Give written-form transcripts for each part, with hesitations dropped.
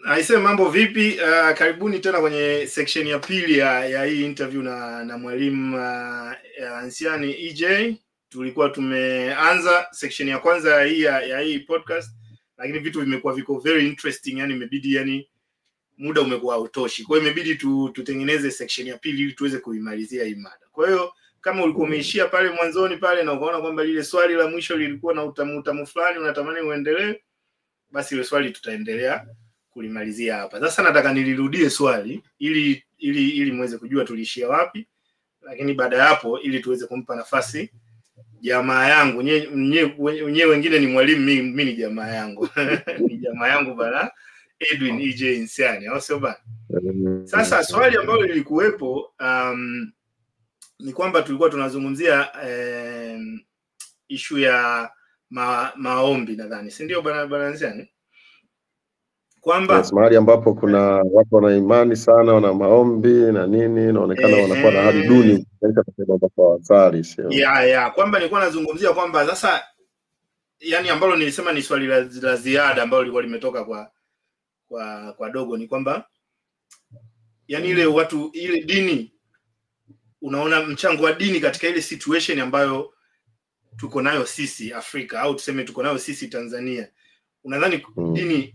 Aise, mambo vipi? Karibuni tena kwenye section ya pili ya hii interview na mwalimu Ansiani EJ. Tulikuwa tumeanza section ya kwanza ya hii podcast, lakini vitu vimekuwa viko very interesting, yani imebidi, yani muda umekuwa hautoshi. Kwa hiyo imebidi tutengeneze section ya pili ili tuweze kuimalizia hii mada. Kwa hiyo kama ulikuwa umeishia pale mwanzoni pale na ukaona kwamba lile swali la mwisho lilikuwa na utamu utamu fulani, unatamani uendelee, basi ile swali tutaendelea kulimalizia hapa. Sasa nataka nilirudie swali ili muweze kujua tuliishia wapi, lakini baada ya hapo ili tuweze kumpa nafasi jamaa yangu nye wengine ni mwalimu, mi ni jamaa yangu ni jamaa yangu bana Edwin EJ Nsiani, au sio bana? Sasa swali ambalo lilikuwepo ni kwamba tulikuwa tunazungumzia ishu ya maombi nadhani, si ndio bana Nsiani? Kwamba Yes, mahali ambapo kuna watu wana imani sana, wana maombi na nini, inaonekana wanakuwa na hali duni ukilinganisha na sehemu ambapo hawasali, sio? Ya, kwamba nilikuwa nazungumzia kwamba sasa, yani ambalo nilisema ni swali la ziada ambalo lilikuwa limetoka kwa dogo ni kwamba yani ile watu ile dini, unaona mchango wa dini katika ile situation ambayo tuko nayo sisi Afrika au tuseme tuko nayo sisi Tanzania, unadhani dini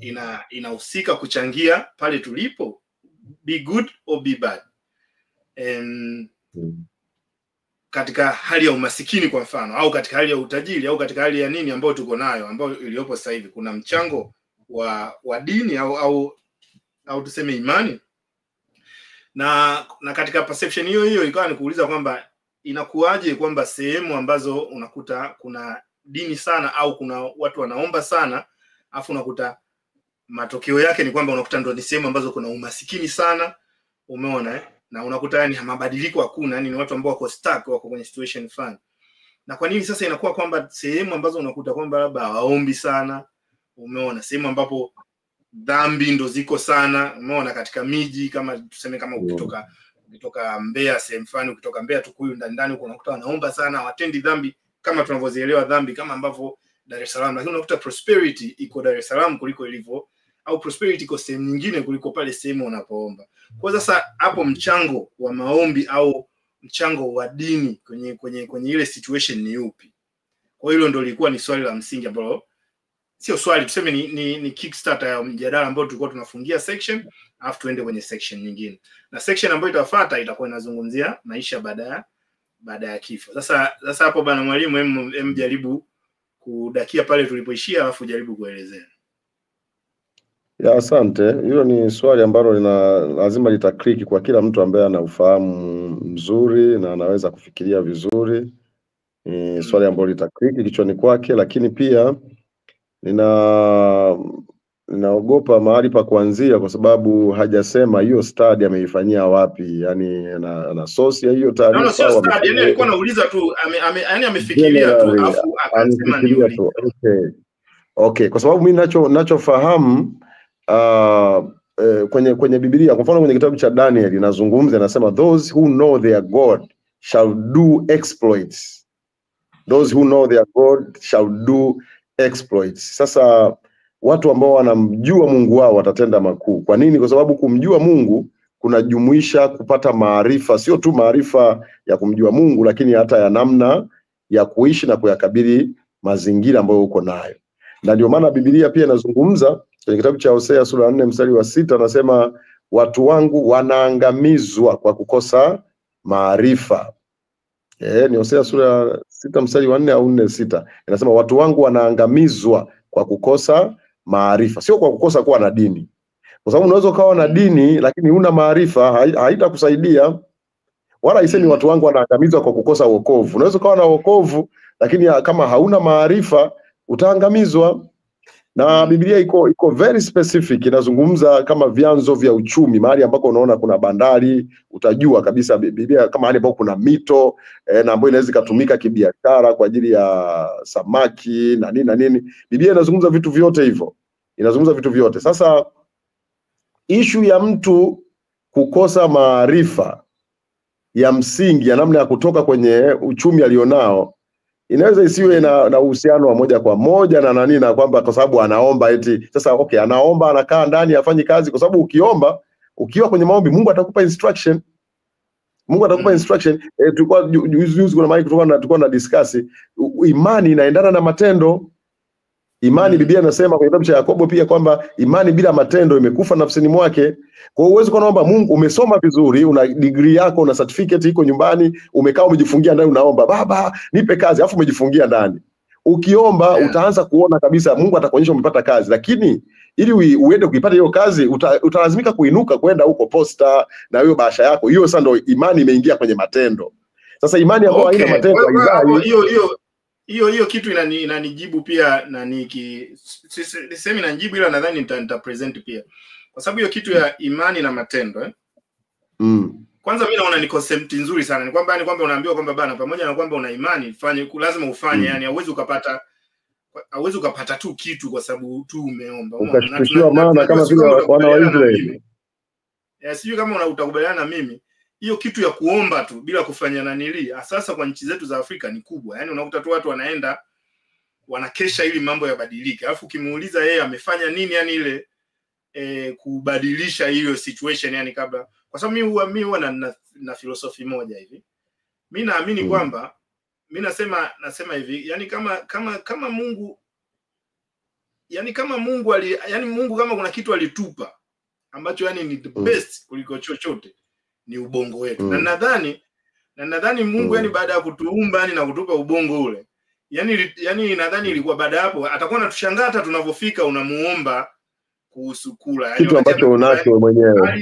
inahusika kuchangia pale tulipo, be good or be bad, katika hali ya umasikini kwa mfano, au katika hali ya utajiri, au katika hali ya nini ambayo tuko nayo, ambayo iliyopo sasa hivi, kuna mchango wa dini au tuseme imani? Na katika perception hiyo hiyo ikawa ni kuuliza kwamba inakuwaje kwamba sehemu ambazo unakuta kuna dini sana au kuna watu wanaomba sana, afu unakuta matokeo yake ni kwamba unakuta ndo ni sehemu ambazo kuna umasikini sana, umeona, eh? Na unakuta yani mabadiliko hakuna, yani ni watu ambao wako stuck, wako kwenye situation fulani. Na kwa nini sasa inakuwa kwamba sehemu ambazo unakuta kwamba labda hawaombi sana, umeona, sehemu ambapo dhambi ndo ziko sana, umeona, katika miji kama tuseme kama ukitoka Mbeya sehemu fulani, ukitoka Mbeya Tukuyu ndani ndani huko, unakuta wanaomba sana, hawatendi dhambi kama tunavyozielewa dhambi kama ambavyo Dar es Salaam, lakini unakuta prosperity iko Dar es Salaam kuliko ilivyo, au prosperity iko sehemu nyingine kuliko pale sehemu unapoomba. Kwa sasa hapo mchango wa maombi au mchango wa dini kwenye ile situation ni upi? Kwa hilo ndo lilikuwa ni swali la msingi ambalo sio swali, tuseme ni kickstarter ya mjadala ambao tulikuwa tunafungia section, alafu tuende kwenye section nyingine, na section ambayo itafuata itakuwa inazungumzia maisha baada ya kifo. Sasa hapo bana mwalimu, em jaribu kudakia pale tulipoishia, alafu jaribu kuelezea. Ya, asante. Hilo ni swali ambalo lina lazima litaclick kwa kila mtu ambaye ana ufahamu mzuri na anaweza kufikiria vizuri. Ni swali ambalo litaclick kichwani kwake, lakini pia ninaogopa mahali pa kuanzia kwa sababu hajasema hiyo study ameifanyia wapi, yani ana source ya hiyo No, no, taarifa sio au study, yani amefanyia alikuwa anauliza tu yani amefikiria tu generally afu akasema amefikiria niulize. tu. Okay, kwa sababu mimi nachofahamu kwenye Biblia, kwa mfano kwenye kitabu cha Daniel inazungumza, inasema, "Those who know their God shall do exploits. Those who know their God shall do exploits." Sasa watu ambao wanamjua Mungu wao watatenda makuu. Kwa nini? Kwa sababu kumjua Mungu kunajumuisha kupata maarifa, sio tu maarifa ya kumjua Mungu, lakini hata ya namna ya kuishi na kuyakabili mazingira ambayo uko nayo. Na ndio maana Biblia pia inazungumza kwenye kitabu cha Hosea sura ya 4 mstari wa 6, anasema watu wangu wanaangamizwa kwa kukosa maarifa. Ni Hosea sura ya 6 mstari wa 4 au 4:6. Inasema watu wangu wanaangamizwa kwa kukosa maarifa, sio kwa kukosa kuwa na dini, kwa sababu unaweza ukawa na dini lakini huna maarifa, haitakusaidia. Wala haisemi watu wangu wanaangamizwa kwa kukosa wokovu. Unaweza ukawa na wokovu lakini kama hauna maarifa utaangamizwa. Na Biblia iko very specific, inazungumza kama vyanzo vya uchumi, mahali ambako unaona kuna bandari, utajua kabisa Biblia kama mahali ambako kuna mito na ambayo inaweza ikatumika kibiashara kwa ajili ya samaki na nini na nini. Biblia inazungumza vitu vyote hivyo, inazungumza vitu vyote. Sasa ishu ya mtu kukosa maarifa ya msingi ya namna ya kutoka kwenye uchumi alionao Inaweza isiwe na uhusiano wa moja kwa moja na nani, na kwamba kwa sababu anaomba eti sasa okay, anaomba anakaa ndani afanyi kazi, kwa sababu ukiomba, ukiwa kwenye maombi Mungu atakupa instruction. Mungu atakupa instruction. Tulikuwa juzi kuna mahali tulikuwa na discuss imani inaendana na matendo. Imani, Biblia inasema kwenye kitabu cha Yakobo pia kwamba imani bila matendo imekufa nafsini mwake. Kwa hiyo huwezi kuomba Mungu, umesoma vizuri, una degree yako, una certificate iko nyumbani, umekaa umejifungia ndani unaomba baba nipe kazi, alafu umejifungia ndani. Ukiomba utaanza kuona kabisa Mungu atakuonyesha umepata kazi, lakini ili uende kuipata hiyo kazi utalazimika kuinuka kwenda huko posta na hiyo bahasha yako. Hiyo sasa ndio imani imeingia kwenye matendo. Sasa imani ambayo haina matendo haizai. Hiyo kitu inanijibu pia nani sisemi inanijibu, ila nadhani nita present pia. Kwa sababu hiyo kitu ya imani na matendo Kwanza mimi naona ni concept nzuri sana. Ni kwamba yani kwamba unaambiwa kwamba bana, pamoja na kwamba una imani, fanye lazima ufanye, yani hauwezi ukapata tu kitu kwa sababu tu umeomba. Ukashtushiwa maana kama vile wana wa Israeli. Sijui kama utakubaliana na mimi. Hiyo kitu ya kuomba tu bila kufanya nanili, sasa kwa nchi zetu za Afrika ni kubwa. Yaani unakuta tu watu wanaenda wanakesha ili mambo yabadilike. Alafu ukimuuliza yeye amefanya nini yani ile kubadilisha hiyo situation yani kabla. Kwa sababu mimi huwa na filosofi moja hivi. Mimi naamini kwamba mimi nasema hivi, yani kama Mungu, yani kama Mungu yani Mungu kama kuna kitu alitupa ambacho yani ni the best kuliko chochote ni ubongo wetu. Na nadhani Mungu yani baada ya kutuumba yani na kutupa ubongo ule, yani nadhani ilikuwa baada hapo atakuwa anatushangaa hata tunavyofika unamuomba kuhusu kula, yani kitu ambacho unacho mwenyewe.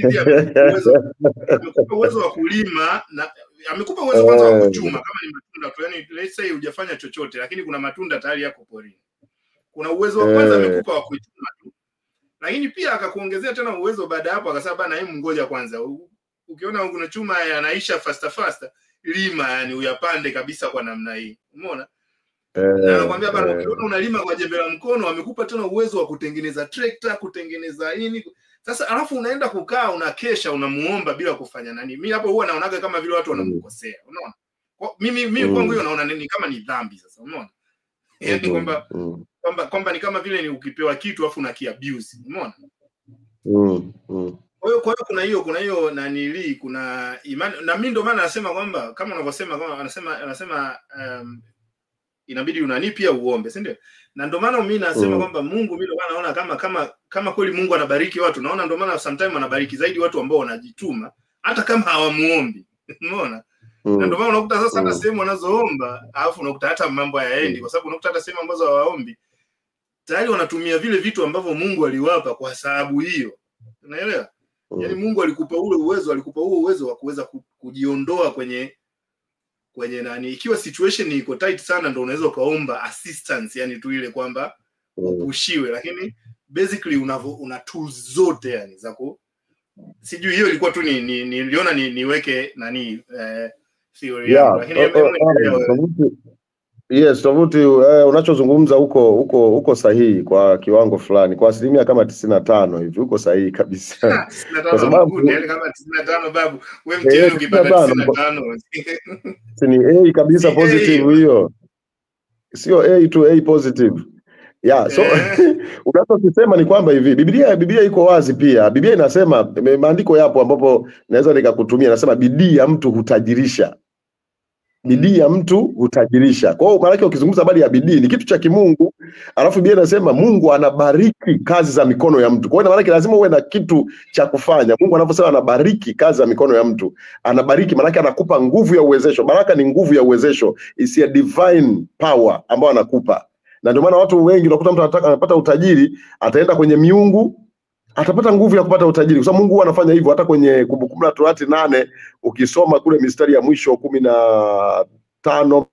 Amekupa uwezo wa kulima na amekupa uwezo kwanza wa kuchuma kama ni matunda tu, yani let's say hujafanya chochote lakini kuna matunda tayari yako porini. Kuna uwezo wa kwanza amekupa wa kuchuma tu, lakini pia akakuongezea tena uwezo baada hapo akasema bana, hebu ngoja kwanza, ukiona kuna chuma yanaisha faster lima, yani uyapande kabisa kwa namna hii. Umeona? Na nakwambia bana, ukiona unalima kwa jembe la mkono, amekupa tena uwezo wa kutengeneza trekta, kutengeneza nini. Sasa alafu unaenda kukaa unakesha unamuomba bila kufanya nani. Mimi hapo huwa naonaga kama vile watu wanamkosea. Unaona? Kwa mimi kwangu hiyo naona ni kama ni dhambi sasa. Umeona? Yaani kwamba ni kama vile ni ukipewa kitu alafu unakiabuse. Umeona? Kwa hiyo kuna hiyo nanili, kuna imani. Na mimi ndio maana nasema kwamba kama unavyosema kama anasema inabidi unani pia uombe, si ndio? Na ndio maana mimi nasema kwamba Mungu, mimi ndio maana naona kama kweli Mungu anabariki watu, naona ndio maana sometimes anabariki zaidi watu ambao wanajituma hata kama hawamuombi. Umeona? Na ndio maana unakuta sasa hata sehemu wanazoomba, alafu unakuta hata mambo hayaendi, kwa sababu unakuta hata sehemu ambazo hawaombi tayari wanatumia vile vitu ambavyo Mungu aliwapa kwa sababu hiyo. Unaelewa? Yaani Mungu alikupa ule uwezo, alikupa huo uwezo wa kuweza kujiondoa kwenye nani. Ikiwa situation iko tight sana ndio unaweza ukaomba assistance, yani tu ile kwamba upushiwe, lakini basically una tools zote yani za ku, sijui hiyo ilikuwa tu niliona niweke nani theory yangu, lakini yes, tovuti unachozungumza huko sahihi kwa kiwango fulani, kwa asilimia kama 95 hivi uko sahihi kabisa. Kwa sababu yani kama 95 babu, wewe mtihani ukipata 95 ni A kabisa positive hiyo. Sio A to A positive. Yeah, so unachokisema ni kwamba hivi Biblia iko wazi pia. Biblia inasema, maandiko yapo ambapo naweza nikakutumia, nasema bidii ya mtu hutajirisha. Bidii ya mtu hutajirisha. Kwa hiyo maana yake ukizungumza habari ya bidii ni kitu cha kimungu, alafu Biblia inasema Mungu anabariki kazi za mikono ya mtu. Kwa hiyo maana yake lazima uwe na kitu cha kufanya. Mungu anaposema anabariki kazi za mikono ya mtu, anabariki maana yake anakupa nguvu ya uwezesho. Baraka ni nguvu ya uwezesho, is a divine power ambayo anakupa. Na ndio maana watu wengi unakuta mtu anataka anapata utajiri, ataenda kwenye miungu, atapata nguvu ya kupata utajiri. Kwa sababu Mungu huwa anafanya hivyo. Hata kwenye Kumbukumbu la Torati 8 ukisoma kule mistari ya mwisho 15,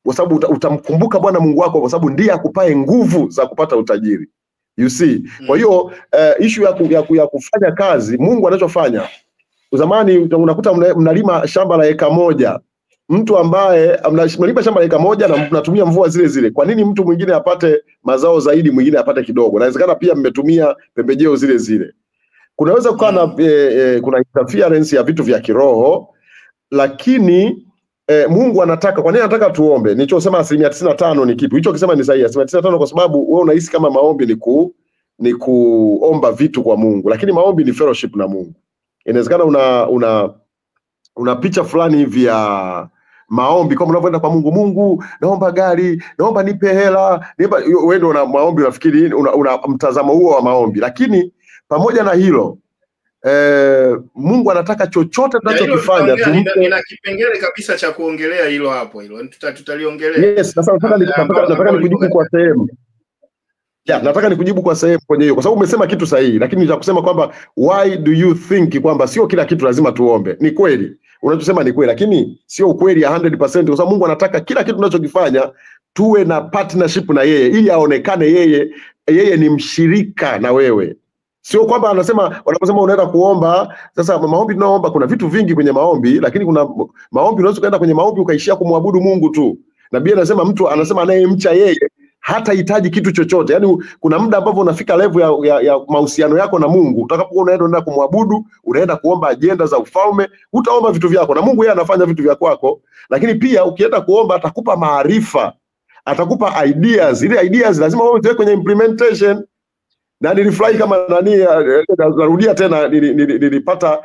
kwa sababu utamkumbuka Bwana Mungu wako kwa sababu ndiye akupae nguvu za kupata utajiri. You see. Kwa hiyo issue ya kufanya kazi, Mungu anachofanya. Zamani unakuta mnalima shamba la eka moja. Mtu ambaye mnalima shamba la eka moja na mnatumia mvua zile zile. Kwa nini mtu mwingine apate mazao zaidi, mwingine apate kidogo? Inawezekana pia mmetumia pembejeo zile zile. Kunaweza kuwa na kuna interference ya vitu vya kiroho, lakini Mungu anataka, kwa nini anataka tuombe? Nilichosema 95% ni kipi? Hicho kisema ni sahihi, 95% kwa sababu wewe unahisi kama maombi ni kuomba vitu kwa Mungu, lakini maombi ni fellowship na Mungu. Inawezekana una picha fulani hivi ya maombi kama unavyoenda kwa Mungu, Mungu naomba gari, naomba nipe hela, nipa. Wewe ndio una maombi, unafikiri una mtazamo huo wa maombi. Lakini pamoja na hilo Mungu anataka chochote tunachokifanya tumpe. Nina kipengele kabisa cha kuongelea hilo hapo, hilo tutaliongelea. Yes, sasa nataka nikujibu kwa sehemu. Ya, nataka nikujibu kwa sehemu kwenye hiyo, kwa sababu umesema kitu sahihi, lakini nitakusema kwamba why do you think kwamba sio kila kitu lazima tuombe. Ni kweli unachosema ni kweli, lakini sio ukweli ya 100%, kwa sababu Mungu anataka kila kitu tunachokifanya tuwe na partnership na yeye, ili aonekane yeye ni mshirika na wewe. Sio kwamba anasema, wanaposema unaenda kuomba. Sasa maombi tunaomba, kuna vitu vingi kwenye maombi, lakini kuna maombi unaweza kaenda kwenye maombi ukaishia kumwabudu Mungu tu. Na Biblia inasema mtu anasema anayemcha yeye hatahitaji kitu chochote. Yaani kuna muda ambapo unafika level ya mahusiano yako na Mungu, utakapokuwa unaenda kumwabudu, unaenda kuomba ajenda za ufalme, utaomba vitu vyako na Mungu yeye anafanya vitu vya kwako. Lakini pia ukienda kuomba atakupa maarifa, atakupa ideas. Ile ideas lazima wewe uziweke kwenye implementation. Na nilifurahi kama nani, narudia tena, nilipata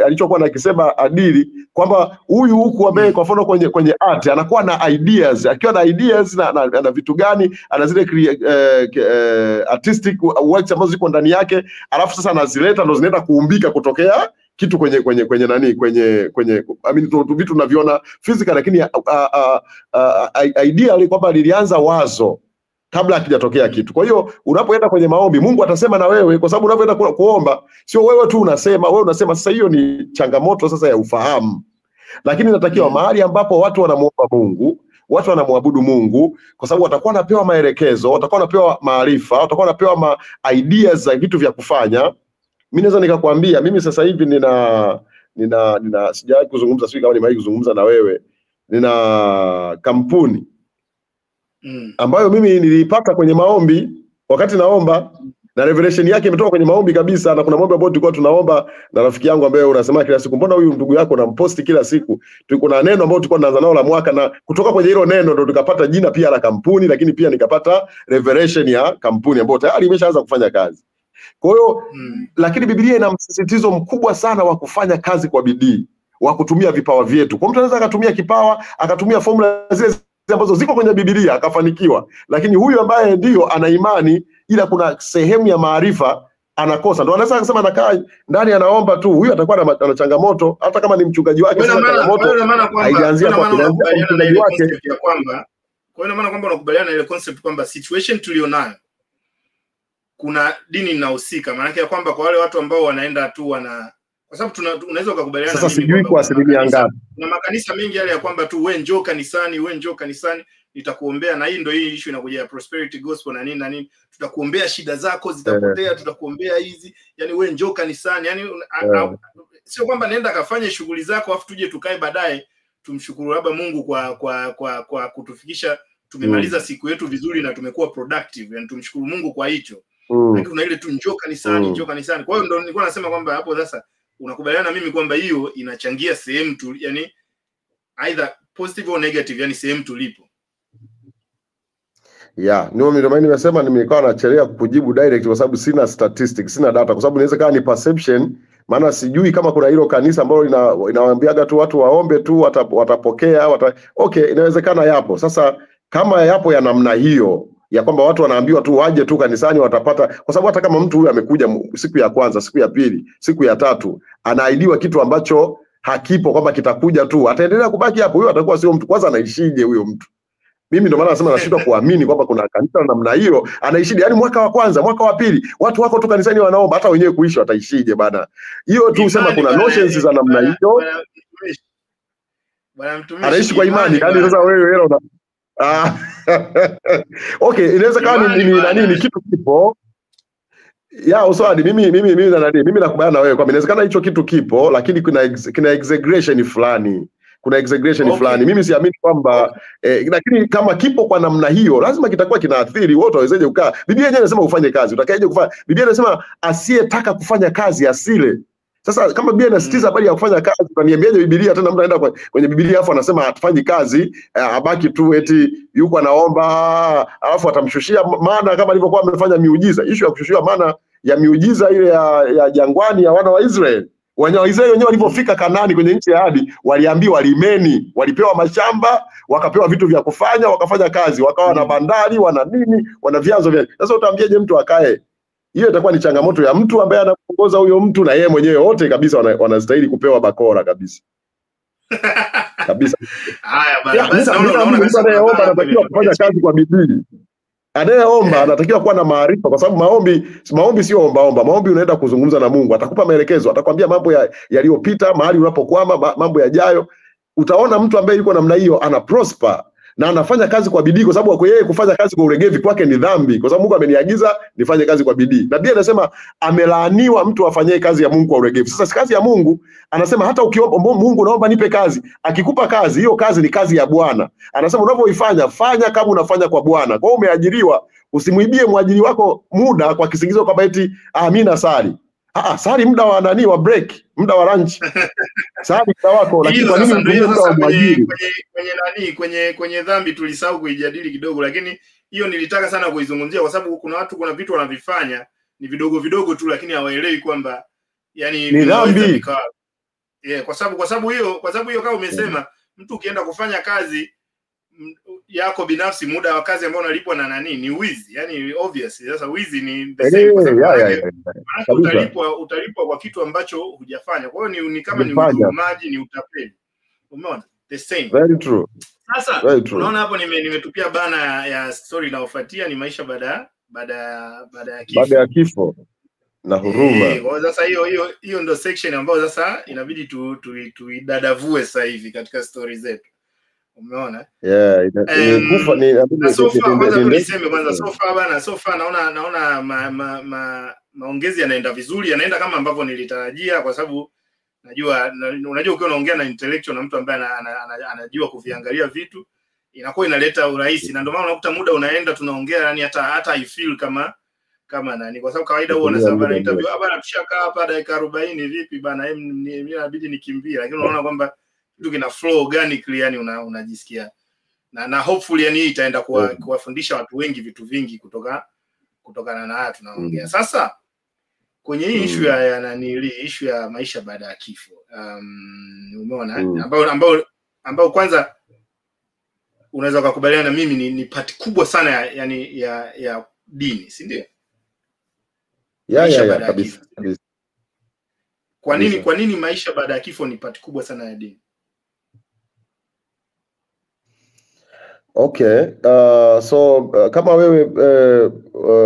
alichokuwa nakisema Adili kwamba huyu huku ambaye kwa mfano kwenye art anakuwa na ideas, akiwa na ideas na vitu gani, ana zile artistic works ambazo ziko ndani yake, alafu sasa anazileta ndo zinaenda kuumbika kutokea kitu kwenye kwenye kwenye nani kwenye kwenye I mean vitu tunaviona physical, lakini idea kwamba lilianza wazo kabla hakijatokea kitu. Kwa hiyo unapoenda kwenye maombi Mungu atasema na wewe, kwa sababu unapoenda kuomba sio wewe tu unasema, wewe unasema. Sasa hiyo ni changamoto sasa ya ufahamu. Lakini natakiwa mahali ambapo watu wanamuomba Mungu, watu wanamwabudu Mungu, kwa sababu watakuwa wanapewa maelekezo, watakuwa wanapewa maarifa, watakuwa wanapewa ideas za vitu vya kufanya. Mimi naweza nikakwambia mimi sasa hivi nina sijawahi kuzungumza, sijui kama nimewahi kuzungumza na wewe, nina kampuni ambayo mimi nilipata kwenye maombi wakati naomba, na revelation yake imetoka kwenye maombi kabisa. Na kuna maombi ambayo tulikuwa tunaomba na rafiki yangu ambaye unasema kila siku, mbona huyu ndugu yako unamposti kila siku? Tulikuwa na neno ambalo tulikuwa tunaanza nao la mwaka, na kutoka kwenye hilo neno ndo tukapata jina pia la kampuni, lakini pia nikapata revelation ya kampuni ambayo tayari imeshaanza kufanya kazi. Kwa hiyo lakini Biblia ina msisitizo mkubwa sana wa kufanya kazi kwa bidii, wa kutumia vipawa vyetu. Kwa mtu anaweza akatumia kipawa, akatumia formula zile ambazo ziko kwenye Biblia akafanikiwa, lakini huyu ambaye ndio ana imani ila kuna sehemu ya maarifa anakosa, ndio anaweza akasema anakaa ndani anaomba tu, huyu atakuwa na changamoto. Hata kama ni mchungaji wake, sasa changamoto haijaanzia kwa mchungaji wake. Kwa hiyo maana kwamba unakubaliana na ile concept kwamba situation tulionayo kuna dini inahusika, maana yake kwamba kwa wale watu ambao wanaenda tu wana, kwa sababu unaweza ukakubaliana sasa, sijui kwa asilimia ngapi, kuna makanisa mengi yale ya kwamba tu wewe njoo kanisani, wewe njoo kanisani nitakuombea, na hii ndio hii issue inakuja ya prosperity gospel na nini na nini, tutakuombea shida zako zitapotea, tutakuombea hizi, yani wewe njoo kanisani, yani sio kwamba nenda kafanye shughuli zako afu tuje tukae baadaye tumshukuru labda Mungu kwa kutufikisha tumemaliza siku yetu vizuri na tumekuwa productive, yani tumshukuru Mungu kwa hicho. Lakini kuna ile tu njoo kanisani, njoo kanisani. Kwa hiyo ndio nilikuwa nasema kwamba hapo sasa unakubaliana mimi kwamba hiyo inachangia sehemu tu, yani either positive or negative, yani sehemu tulipo. Yeah, ndio maana nimesema nimekuwa nachelea kukujibu direct kwa sababu sina statistics, sina data, kwa sababu inaweza kama ni perception, maana sijui kama kuna hilo kanisa ambalo inawaambiaga tu watu waombe tu watapokea okay, inawezekana yapo. Sasa kama yapo ya namna hiyo ya kwamba watu wanaambiwa tu waje tu kanisani watapata, kwa sababu hata kama mtu huyu amekuja siku ya kwanza, siku ya pili, siku ya tatu, anaahidiwa kitu ambacho hakipo kwamba kitakuja tu, ataendelea kubaki hapo. Huyo atakuwa sio mtu. Kwanza anaishije huyo mtu? Mimi ndio maana nasema nashindwa kuamini kwamba kuna kanisa la namna hiyo. Anaishije? Yaani mwaka wa kwanza, mwaka wa pili, watu wako tu kanisani wanaomba, hata wenyewe kuishi wataishije bana? Hiyo tu sema kuna notions za namna hiyo. Bwana mtumishi, anaishi kwa imani. Yaani sasa wewe hela una okay, inaweza kama ni nani ni kitu kipo. Ya uswadi mimi na nani, mimi nakubaliana na wewe kwamba inawezekana hicho kitu kipo, lakini kuna exaggeration fulani. Kuna exaggeration fulani. Mimi siamini kwamba lakini kama kipo kwa namna hiyo lazima kitakuwa kinaathiri. Wewe utawezaje kukaa? Biblia yenyewe inasema ufanye kazi. Utakaje kufanya? Biblia inasema asiyetaka kufanya kazi asile. Sasa kama Biblia inasisitiza habari ya kufanya kazi, utaniambiaje Biblia tena mtu anaenda kwenye Biblia afu anasema hatufanyi kazi, abaki tu eti yuko anaomba, alafu atamshushia mana kama alivyokuwa amefanya miujiza. Issue ya kushushiwa mana ya miujiza ile ya jangwani ya wana wa Israeli. Wana wa Israeli wenyewe walipofika Kanaani kwenye nchi ya ahadi, waliambiwa limeni, walipewa mashamba, wakapewa vitu vya kufanya, wakafanya kazi, wakawa na bandari, wana nini, wana vyanzo vya. Sasa utaambiaje mtu akae? Hiyo itakuwa ni changamoto ya mtu ambaye anaongoza huyo mtu na yeye mwenyewe, wote kabisa wanastahili kupewa bakora kabisa. Kabisa. Haya bana, basi naona mtu anayeomba anatakiwa kufanya kazi kwa bidii. Anayeomba anatakiwa kuwa na maarifa, kwa sababu maombi sio omba omba. Maombi unaenda kuzungumza na Mungu, atakupa maelekezo, atakwambia mambo yaliyopita, mahali unapokwama, mambo yajayo. Utaona mtu ambaye yuko namna hiyo ana prosper na anafanya kazi kwa bidii, kwa sababu kwa yeye kufanya kazi kwa ulegevu kwake ni dhambi, kwa sababu Mungu ameniagiza nifanye kazi kwa bidii. Na Biblia inasema amelaaniwa mtu afanyie kazi ya Mungu kwa ulegevu. Sasa kazi ya Mungu anasema hata ukiomba Mungu naomba nipe kazi, akikupa kazi, hiyo kazi ni kazi ya Bwana. Anasema unapoifanya fanya kama unafanya kwa Bwana. Kwa hiyo umeajiriwa, usimuibie mwajiri wako muda kwa kisingizio kwamba eti mimi nasali. Sali muda wa nani, wa break, muda wa lunch. Sali muda wako, lakini kwa nini muda wa mwajiri? Kwenye nani, kwenye dhambi tulisahau kuijadili kidogo, lakini hiyo nilitaka sana kuizungumzia kwa sababu kuna watu, kuna vitu wanavifanya ni vidogo vidogo tu, lakini hawaelewi kwamba yani ni dhambi. Yeah, kwa sababu hiyo kama umesema mtu ukienda kufanya kazi yako binafsi muda wa kazi ambao unalipwa na nani ni wizi, yani obvious. Sasa wizi ni the same, kwa sababu utalipwa kwa kitu ambacho hujafanya. Kwa hiyo ni kama ni umaji, ni utapeli. Umeona? The same. Very true. Sasa unaona hapo nimetupia bana ya story inayofuatia ni maisha baada ya kifo. Baada ya kifo na huruma. Kwa sasa hiyo ndio section ambayo sasa inabidi tuidadavue sasa hivi katika story zetu. Umeona? Yeah, kufa ni sofa. Kwanza tuliseme kwanza sofa bana, sofa naona maongezi yanaenda vizuri, yanaenda kama ambavyo nilitarajia, kwa sababu najua unajua ukiwa unaongea na intellectual na mtu ambaye anajua kuviangalia vitu inakuwa inaleta urahisi, na ndio maana unakuta muda unaenda tunaongea, yani hata I feel kama nani, kwa sababu kawaida huwa unasema bana interview bana tushakaa hapa dakika 40 vipi bana, mimi inabidi nikimbie, lakini unaona kwamba kitu kina flow organically, yani unajisikia na hopefully yani itaenda kuwafundisha watu wengi vitu vingi kutokana na haya tunaongea. Sasa kwenye hii issue ya nani, issue ya maisha baada ya kifo, umeona ambao kwanza unaweza kukubaliana na mimi ni part kubwa sana yani ya dini, si ndio? Ya kabisa. Kwa nini maisha baada ya kifo ni part kubwa sana ya dini? Okay, so kama wewe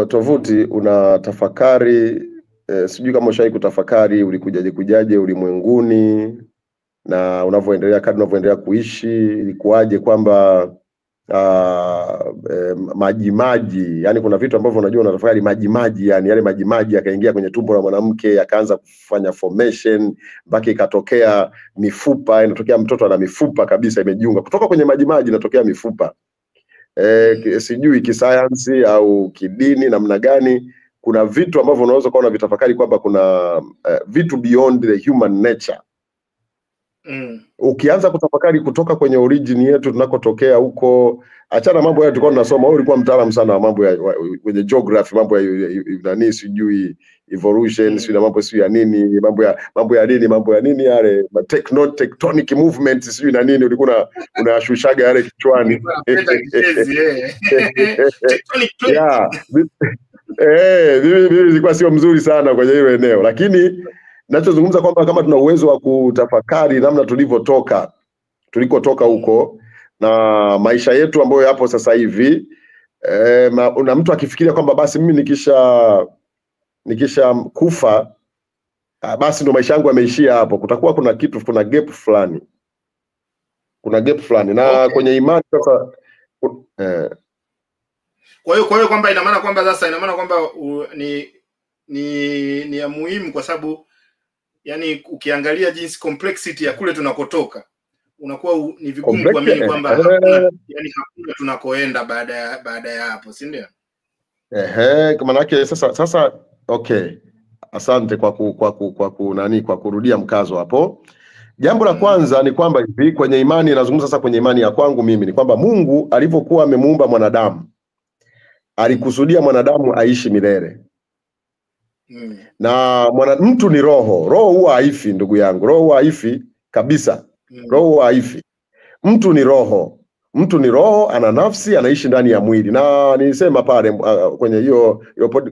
tovuti unatafakari, sijui kama ushawahi kutafakari ulikujaje ulimwenguni na unavyoendelea, kadri unavyoendelea kuishi, ilikuwaje kwamba maji, yani kuna vitu ambavyo unajua unatafakari maji, yani yale maji yakaingia kwenye tumbo la mwanamke yakaanza kufanya formation mpaka ikatokea mifupa, inatokea mtoto ana mifupa kabisa imejiunga kutoka kwenye maji inatokea mifupa. Sijui kisayansi au kidini namna gani, kuna vitu ambavyo unaweza kuona vitafakari kwamba kuna vitu beyond the human nature. Ukianza kutafakari kutoka kwenye origin yetu tunakotokea huko, achana mambo ya tulikuwa tunasoma, wewe ulikuwa mtaalamu sana wa mambo ya kwenye geography, mambo ya nani sijui evolution, sijui na mambo sijui ya nini, mambo ya nini yale tectonic movement sijui na nini, ulikuwa unashushaga yale kichwani. Yeah. Mimi nilikuwa sio mzuri sana kwenye hilo eneo, lakini nachozungumza kwamba kama tuna uwezo wa kutafakari namna tulivyotoka, tulikotoka huko na maisha yetu ambayo yapo sasa hivi, na mtu akifikiria kwamba basi mimi nikisha kufa basi ndo maisha yangu yameishia hapo, kutakuwa kuna kitu, kuna gap fulani. Kuna gap fulani na okay. Kwenye imani sasa Kwa hiyo kwamba ina maana kwamba sasa ina maana kwamba ni ya muhimu kwa sababu yani ukiangalia jinsi complexity ya kule tunakotoka unakuwa ni vigumu kuamini kwamba hakuna, yani hakuna tunakoenda baada ya hapo, si ndio? Maana yake sasa okay. Asante kwa ku, kwa ku, kwa ku, nani kwa kurudia mkazo hapo. Jambo la kwanza ni kwamba hivi kwenye imani, nazungumza sasa kwenye imani ya kwangu mimi, ni kwamba Mungu alivyokuwa amemuumba mwanadamu alikusudia mwanadamu aishi milele. Na mtu ni roho. Roho huwa haifi, ndugu yangu. Roho huwa haifi kabisa. Roho huwa haifi. Mtu ni roho. Mtu ni roho, ana nafsi, anaishi ndani ya mwili. Na nilisema pale kwenye hiyo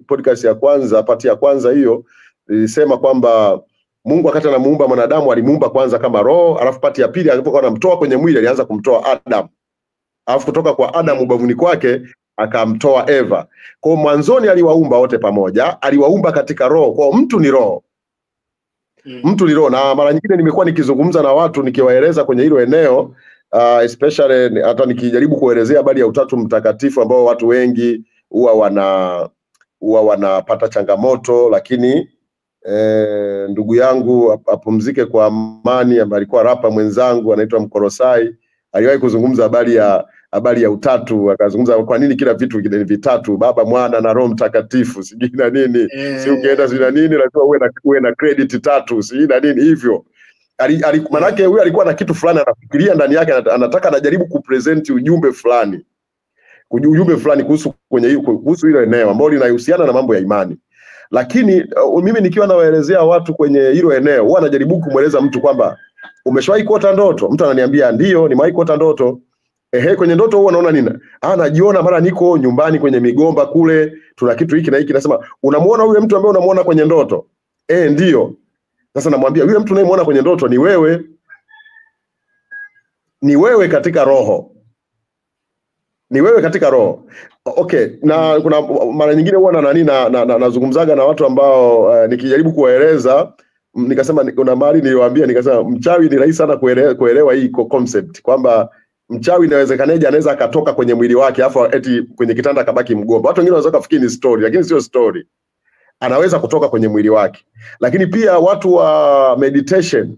podcast ya kwanza, pati ya kwanza hiyo, nilisema kwamba Mungu wakati anamuumba mwanadamu alimuumba kwanza kama roho, alafu pati ya pili alipokuwa anamtoa kwenye mwili alianza kumtoa Adam. Alafu kutoka kwa Adam ubavuni kwake akamtoa Eva. Kwa mwanzoni aliwaumba wote pamoja, aliwaumba katika roho. Kwa mtu ni roho. Mtu ni roho. Na mara nyingine nimekuwa nikizungumza na watu nikiwaeleza kwenye hilo eneo, especially hata nikijaribu kuelezea habari ya Utatu Mtakatifu ambao watu wengi huwa wanapata changamoto, lakini ndugu yangu apumzike kwa amani, ambaye alikuwa rapa mwenzangu anaitwa Mkorosai, aliwahi kuzungumza habari ya utatu, akazungumza kwa nini kila vitu ni vitatu, Baba, Mwana na Roho Mtakatifu, sijui na nini, si ukienda sijui na nini lazima uwe na credit tatu, sijui na nini hivyo. Manake huyu alikuwa na kitu fulani anafikiria ndani yake, anataka anajaribu kupresent ujumbe fulani kuhusu kwenye hiyo, kuhusu hilo eneo ambalo linahusiana na mambo ya imani. Lakini mimi nikiwa nawaelezea watu kwenye hilo eneo, huwa najaribu kumweleza mtu kwamba umeshawahi kuota ndoto? Mtu ananiambia ndio, nimewahi kuota ndoto. Ehe, kwenye ndoto huwa naona nini? Najiona mara niko nyumbani kwenye migomba kule, tuna kitu hiki na hiki. Nasema unamuona yule mtu ambaye unamuona kwenye ndoto? Ndio. Sasa namwambia yule mtu unayemuona kwenye ndoto ni wewe. Ni wewe katika roho. Ni wewe katika roho. Okay, na kuna mara nyingine huwa na nani nazungumzaga na watu ambao nikijaribu kuwaeleza, nikasema kuna mahali niliwaambia, nikasema mchawi ni rahisi sana kuelewa hii concept kwamba mchawi inawezekanaje anaweza akatoka kwenye mwili wake afu eti kwenye kitanda akabaki mgomba. Watu wengine wanaweza kufikiri ni story, lakini sio story. Anaweza kutoka kwenye mwili wake. Lakini pia watu wa meditation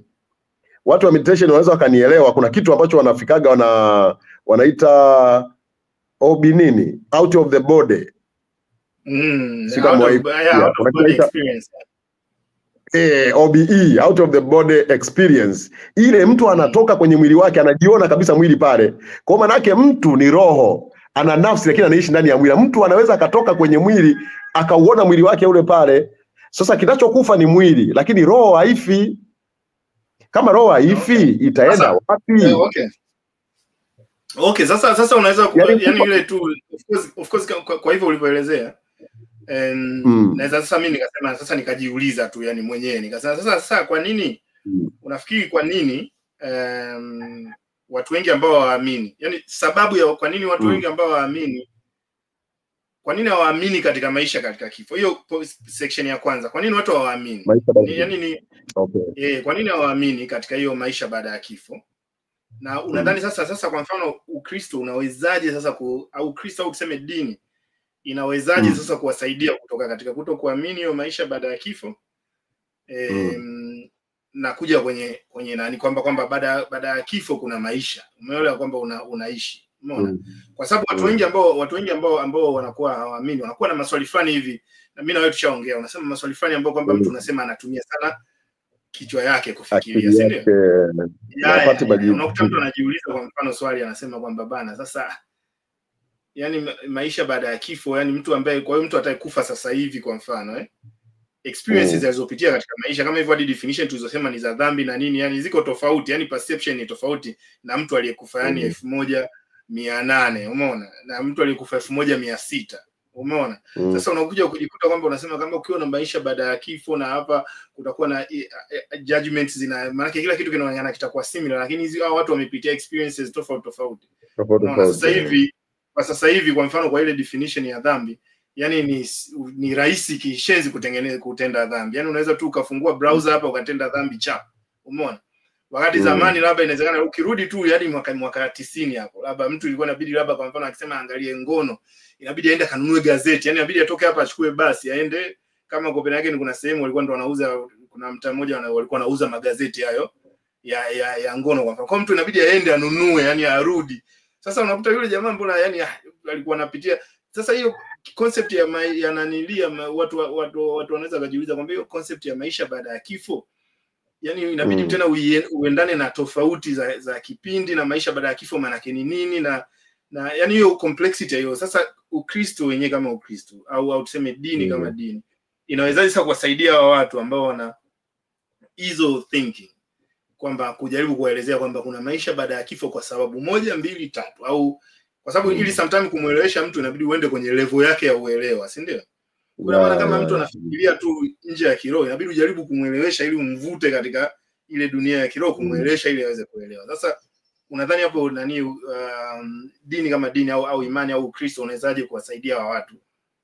wanaweza wakanielewa. Kuna kitu ambacho wanafikaga wanaita OB nini? Out of the body. Out of body experience. OBE, out of the body experience. Ile mtu anatoka kwenye mwili wake, anajiona kabisa mwili pale. Kwa maana yake mtu ni roho, ana nafsi lakini anaishi ndani ya mwili. Mtu anaweza akatoka kwenye mwili akauona mwili wake ule pale. Sasa kinachokufa ni mwili, lakini roho haifi. Kama roho haifi, itaenda wapi? Okay, sasa unaweza yani ile tu of course kwa hivyo ulivyoelezea. Naweza sasa mimi nikasema sasa nikajiuliza tu yani mwenyewe nikasema sasa kwa nini unafikiri kwa nini watu wengi ambao hawaamini, yani sababu ya kwa nini watu wengi ambao hawaamini, kwa nini hawaamini katika maisha katika kifo? Hiyo section ya kwanza, kwa nini watu hawaamini? Yani ni okay. Kwa nini hawaamini katika hiyo maisha baada ya kifo? Na unadhani sasa kwa mfano Ukristo unawezaje sasa au Ukristo au tuseme dini inawezaje sasa kuwasaidia kutoka katika kutokuamini hiyo maisha baada ya kifo na kuja kwenye nani kwamba baada ya kifo kuna maisha. Umeelewa kwamba unaishi. Umeona? Kwa sababu watu wengi ambao wanakuwa hawaamini wanakuwa na maswali fulani hivi, na mimi na wewe tushaongea, unasema maswali fulani ambayo kwamba mtu unasema anatumia sana kichwa yake kufikiria, si ndio? Unakuta mtu anajiuliza kwa mfano swali anasema kwamba bana sasa yani maisha baada ya kifo, yani mtu ambaye kwa hiyo mtu atakayekufa sasa hivi kwa mfano experiences alizopitia katika maisha kama hivyo hadi definition tulizosema ni za dhambi na nini, yani ziko tofauti, yani perception ni tofauti na mtu aliyekufa yani 1800, umeona, na mtu aliyekufa 1600, umeona. Sasa unakuja kujikuta kwamba unasema kama ukiwa na maisha baada ya kifo na hapa kutakuwa na judgments zina maana kila kitu kinaonekana kitakuwa similar, lakini hizi hao watu wamepitia experiences tofauti tofauti. Sasa hivi kwa sasa hivi kwa mfano kwa ile definition ya dhambi, yani ni rahisi kishenzi kutengeneza kutenda dhambi. Yani unaweza tu ukafungua browser hapa ukatenda dhambi chap. Umeona? Wakati zamani labda inawezekana ukirudi tu yani mwaka 90 hapo, labda mtu ilikuwa inabidi labda kwa mfano akisema angalie ngono, inabidi aende kanunue gazeti. Yani inabidi atoke hapa achukue basi aende kama Copenhagen kuna sehemu walikuwa ndo wanauza, kuna mtaa mmoja walikuwa wanauza magazeti hayo ya ngono kwa mfano. Kwa mtu inabidi aende anunue, yani arudi. Sasa unakuta yule jamaa mbona yani alikuwa anapitia. Sasa hiyo concept ya nanilia watu wanaweza kujiuliza kwamba hiyo concept ya maisha baada ya kifo, yani inabidi tena uendane na tofauti za kipindi na maisha baada ya kifo maana yake ni nini, na yani hiyo complexity hiyo. Sasa Ukristo wenyewe kama Ukristo au tuseme dini kama dini inawezaje sasa kuwasaidia watu ambao wana hizo thinking, kwamba kujaribu kuwaelezea kwamba kuna maisha baada ya kifo kwa sababu 1, 2, 3, au kwa sababu ili sometimes kumuelewesha mtu inabidi uende kwenye level yake ya uelewa, si ndio? Kuna maana kama mtu anafikiria tu nje ya kiroho inabidi ujaribu kumuelewesha ili umvute katika ile dunia ya kiroho, kumuelewesha ili aweze kuelewa. Sasa unadhani hapo nani, dini kama dini au imani au Ukristo unawezaje kuwasaidia watu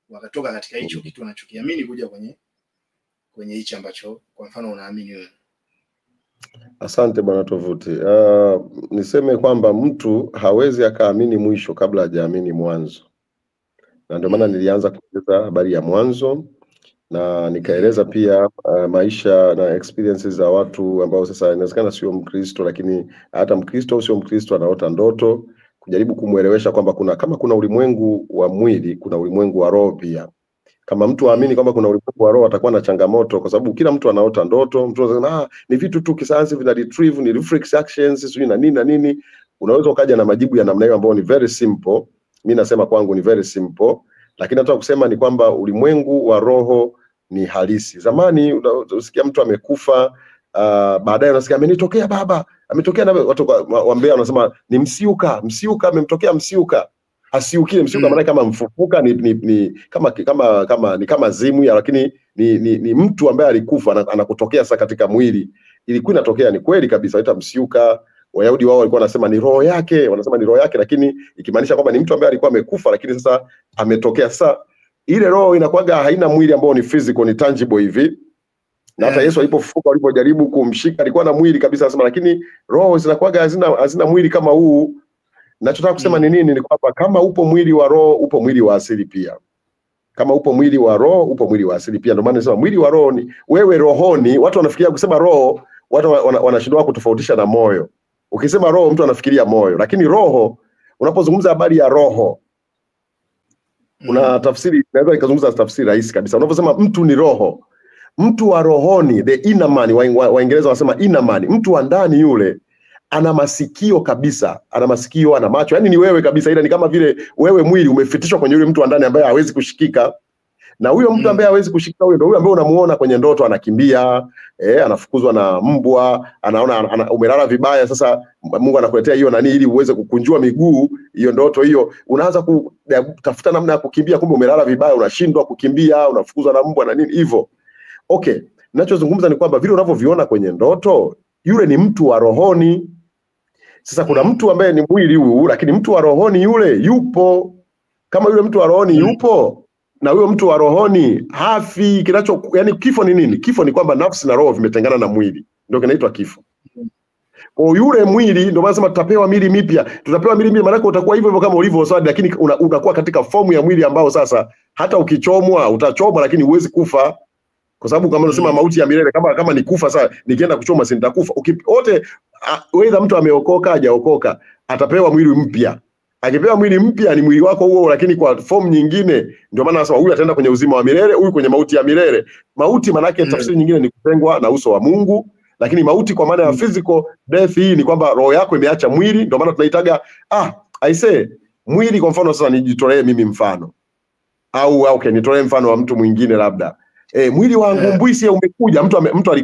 wakatoka katika hicho kitu wanachokiamini kuja kwenye hichi ambacho kwa mfano unaamini wewe? Asante Bwana Tovuti. Niseme kwamba mtu hawezi akaamini mwisho kabla hajaamini mwanzo. Na ndio maana nilianza kueleza habari ya mwanzo na nikaeleza pia maisha na experiences za watu ambao sasa inawezekana sio Mkristo, lakini hata Mkristo au sio Mkristo anaota ndoto, kujaribu kumuelewesha kwamba kama kuna ulimwengu wa mwili, kuna ulimwengu wa roho pia. Kama mtu aamini kwamba kuna ulimwengu wa roho atakuwa na changamoto, kwa sababu kila mtu anaota ndoto. Mtu anasema ni vitu tu kisayansi vina retrieve, ni reflex actions, sijui na nini na nini. Unaweza ukaja na majibu ya namna hiyo ambayo ni very simple. Mimi nasema kwangu ni very simple, lakini nataka kusema ni kwamba ulimwengu wa roho ni halisi. Zamani unasikia mtu amekufa, baadaye unasikia amenitokea baba, ametokea na watu wa Mbeya wanasema ni msiuka, msiuka amemtokea msiuka. Asiukie msiuka maana kama mfufuka ni kama kama kama ni kama zimu ya, lakini ni mtu ambaye alikufa anakutokea sasa katika mwili. Ilikuwa inatokea, ni kweli kabisa, waita msiuka. Wayahudi wao walikuwa wanasema ni roho yake, wanasema ni roho yake, lakini ikimaanisha kwamba ni mtu ambaye alikuwa amekufa lakini sasa ametokea. Sasa ile roho inakuwaga haina mwili ambao ni physical, ni tangible hivi. Na hata Yesu alipofufuka walipojaribu kumshika alikuwa na mwili kabisa, anasema, lakini roho zinakuwaga hazina mwili kama huu. Nachotaka kusema ni nini? Ni kwamba kama upo mwili wa roho, upo mwili wa asili pia. Kama upo mwili wa roho, upo mwili wa asili pia. Ndio maana nasema mwili wa roho ni wewe rohoni. Watu wanafikiria kusema roho, watu wanashindwa kutofautisha na moyo. Ukisema roho mtu anafikiria moyo, lakini roho, unapozungumza habari ya roho, una tafsiri, naweza nikazungumza tafsiri rahisi kabisa. Unaposema mtu ni roho, mtu wa rohoni, the inner man, Waingereza wanasema inner man, mtu wa ndani yule ana masikio kabisa, ana masikio, ana macho, yani ni wewe kabisa, ila ni kama vile wewe mwili umefitishwa kwenye yule mtu wa ndani ambaye hawezi kushikika. Na huyo mtu ambaye hawezi kushikika, huyo ndio huyo ambaye unamuona kwenye ndoto anakimbia, anafukuzwa na mbwa, anaona umelala vibaya, sasa Mungu anakuletea hiyo nani ili uweze kukunjua miguu, hiyo ndoto hiyo, unaanza kutafuta namna ya kukimbia, kumbe umelala vibaya, unashindwa kukimbia, unafukuzwa na mbwa na nini hivyo. Okay, ninachozungumza ni kwamba vile unavyoviona kwenye ndoto, yule ni mtu wa rohoni. Sasa kuna mtu ambaye ni mwili huu, lakini mtu wa rohoni yule yupo. Kama yule mtu wa rohoni yupo, na huyo mtu wa rohoni hafi. Kinacho, yani kifo ni nini? Kifo ni kwamba nafsi na roho vimetengana na mwili, ndio kinaitwa kifo. Kwa yule mwili, ndio maana nasema tutapewa miili mipya. Tutapewa miili mipya, maana utakuwa hivyo hivyo kama ulivyo sasa, lakini unakuwa katika fomu ya mwili ambao sasa hata ukichomwa utachomwa, lakini huwezi kufa. Kwa sababu kama unasema mauti ya milele, kama nikufa sasa nikienda kuchoma si nitakufa. Wote whether mtu ameokoka hajaokoka atapewa mwili mpya. Akipewa mwili mpya ni mwili wako huo, lakini kwa form nyingine. Ndio maana nasema huyu ataenda kwenye uzima wa milele, huyu kwenye mauti ya milele. Mauti maana yake tafsiri nyingine ni kutengwa na uso wa Mungu, lakini mauti kwa maana ya physical death hii ni kwamba roho yako imeacha mwili. Ndio maana tunaitaga I say mwili. Kwa mfano sasa nijitolee mimi mfano, au okay nitolee mfano wa mtu mwingine labda. Mwili wa Angumbwise umekuja, mtu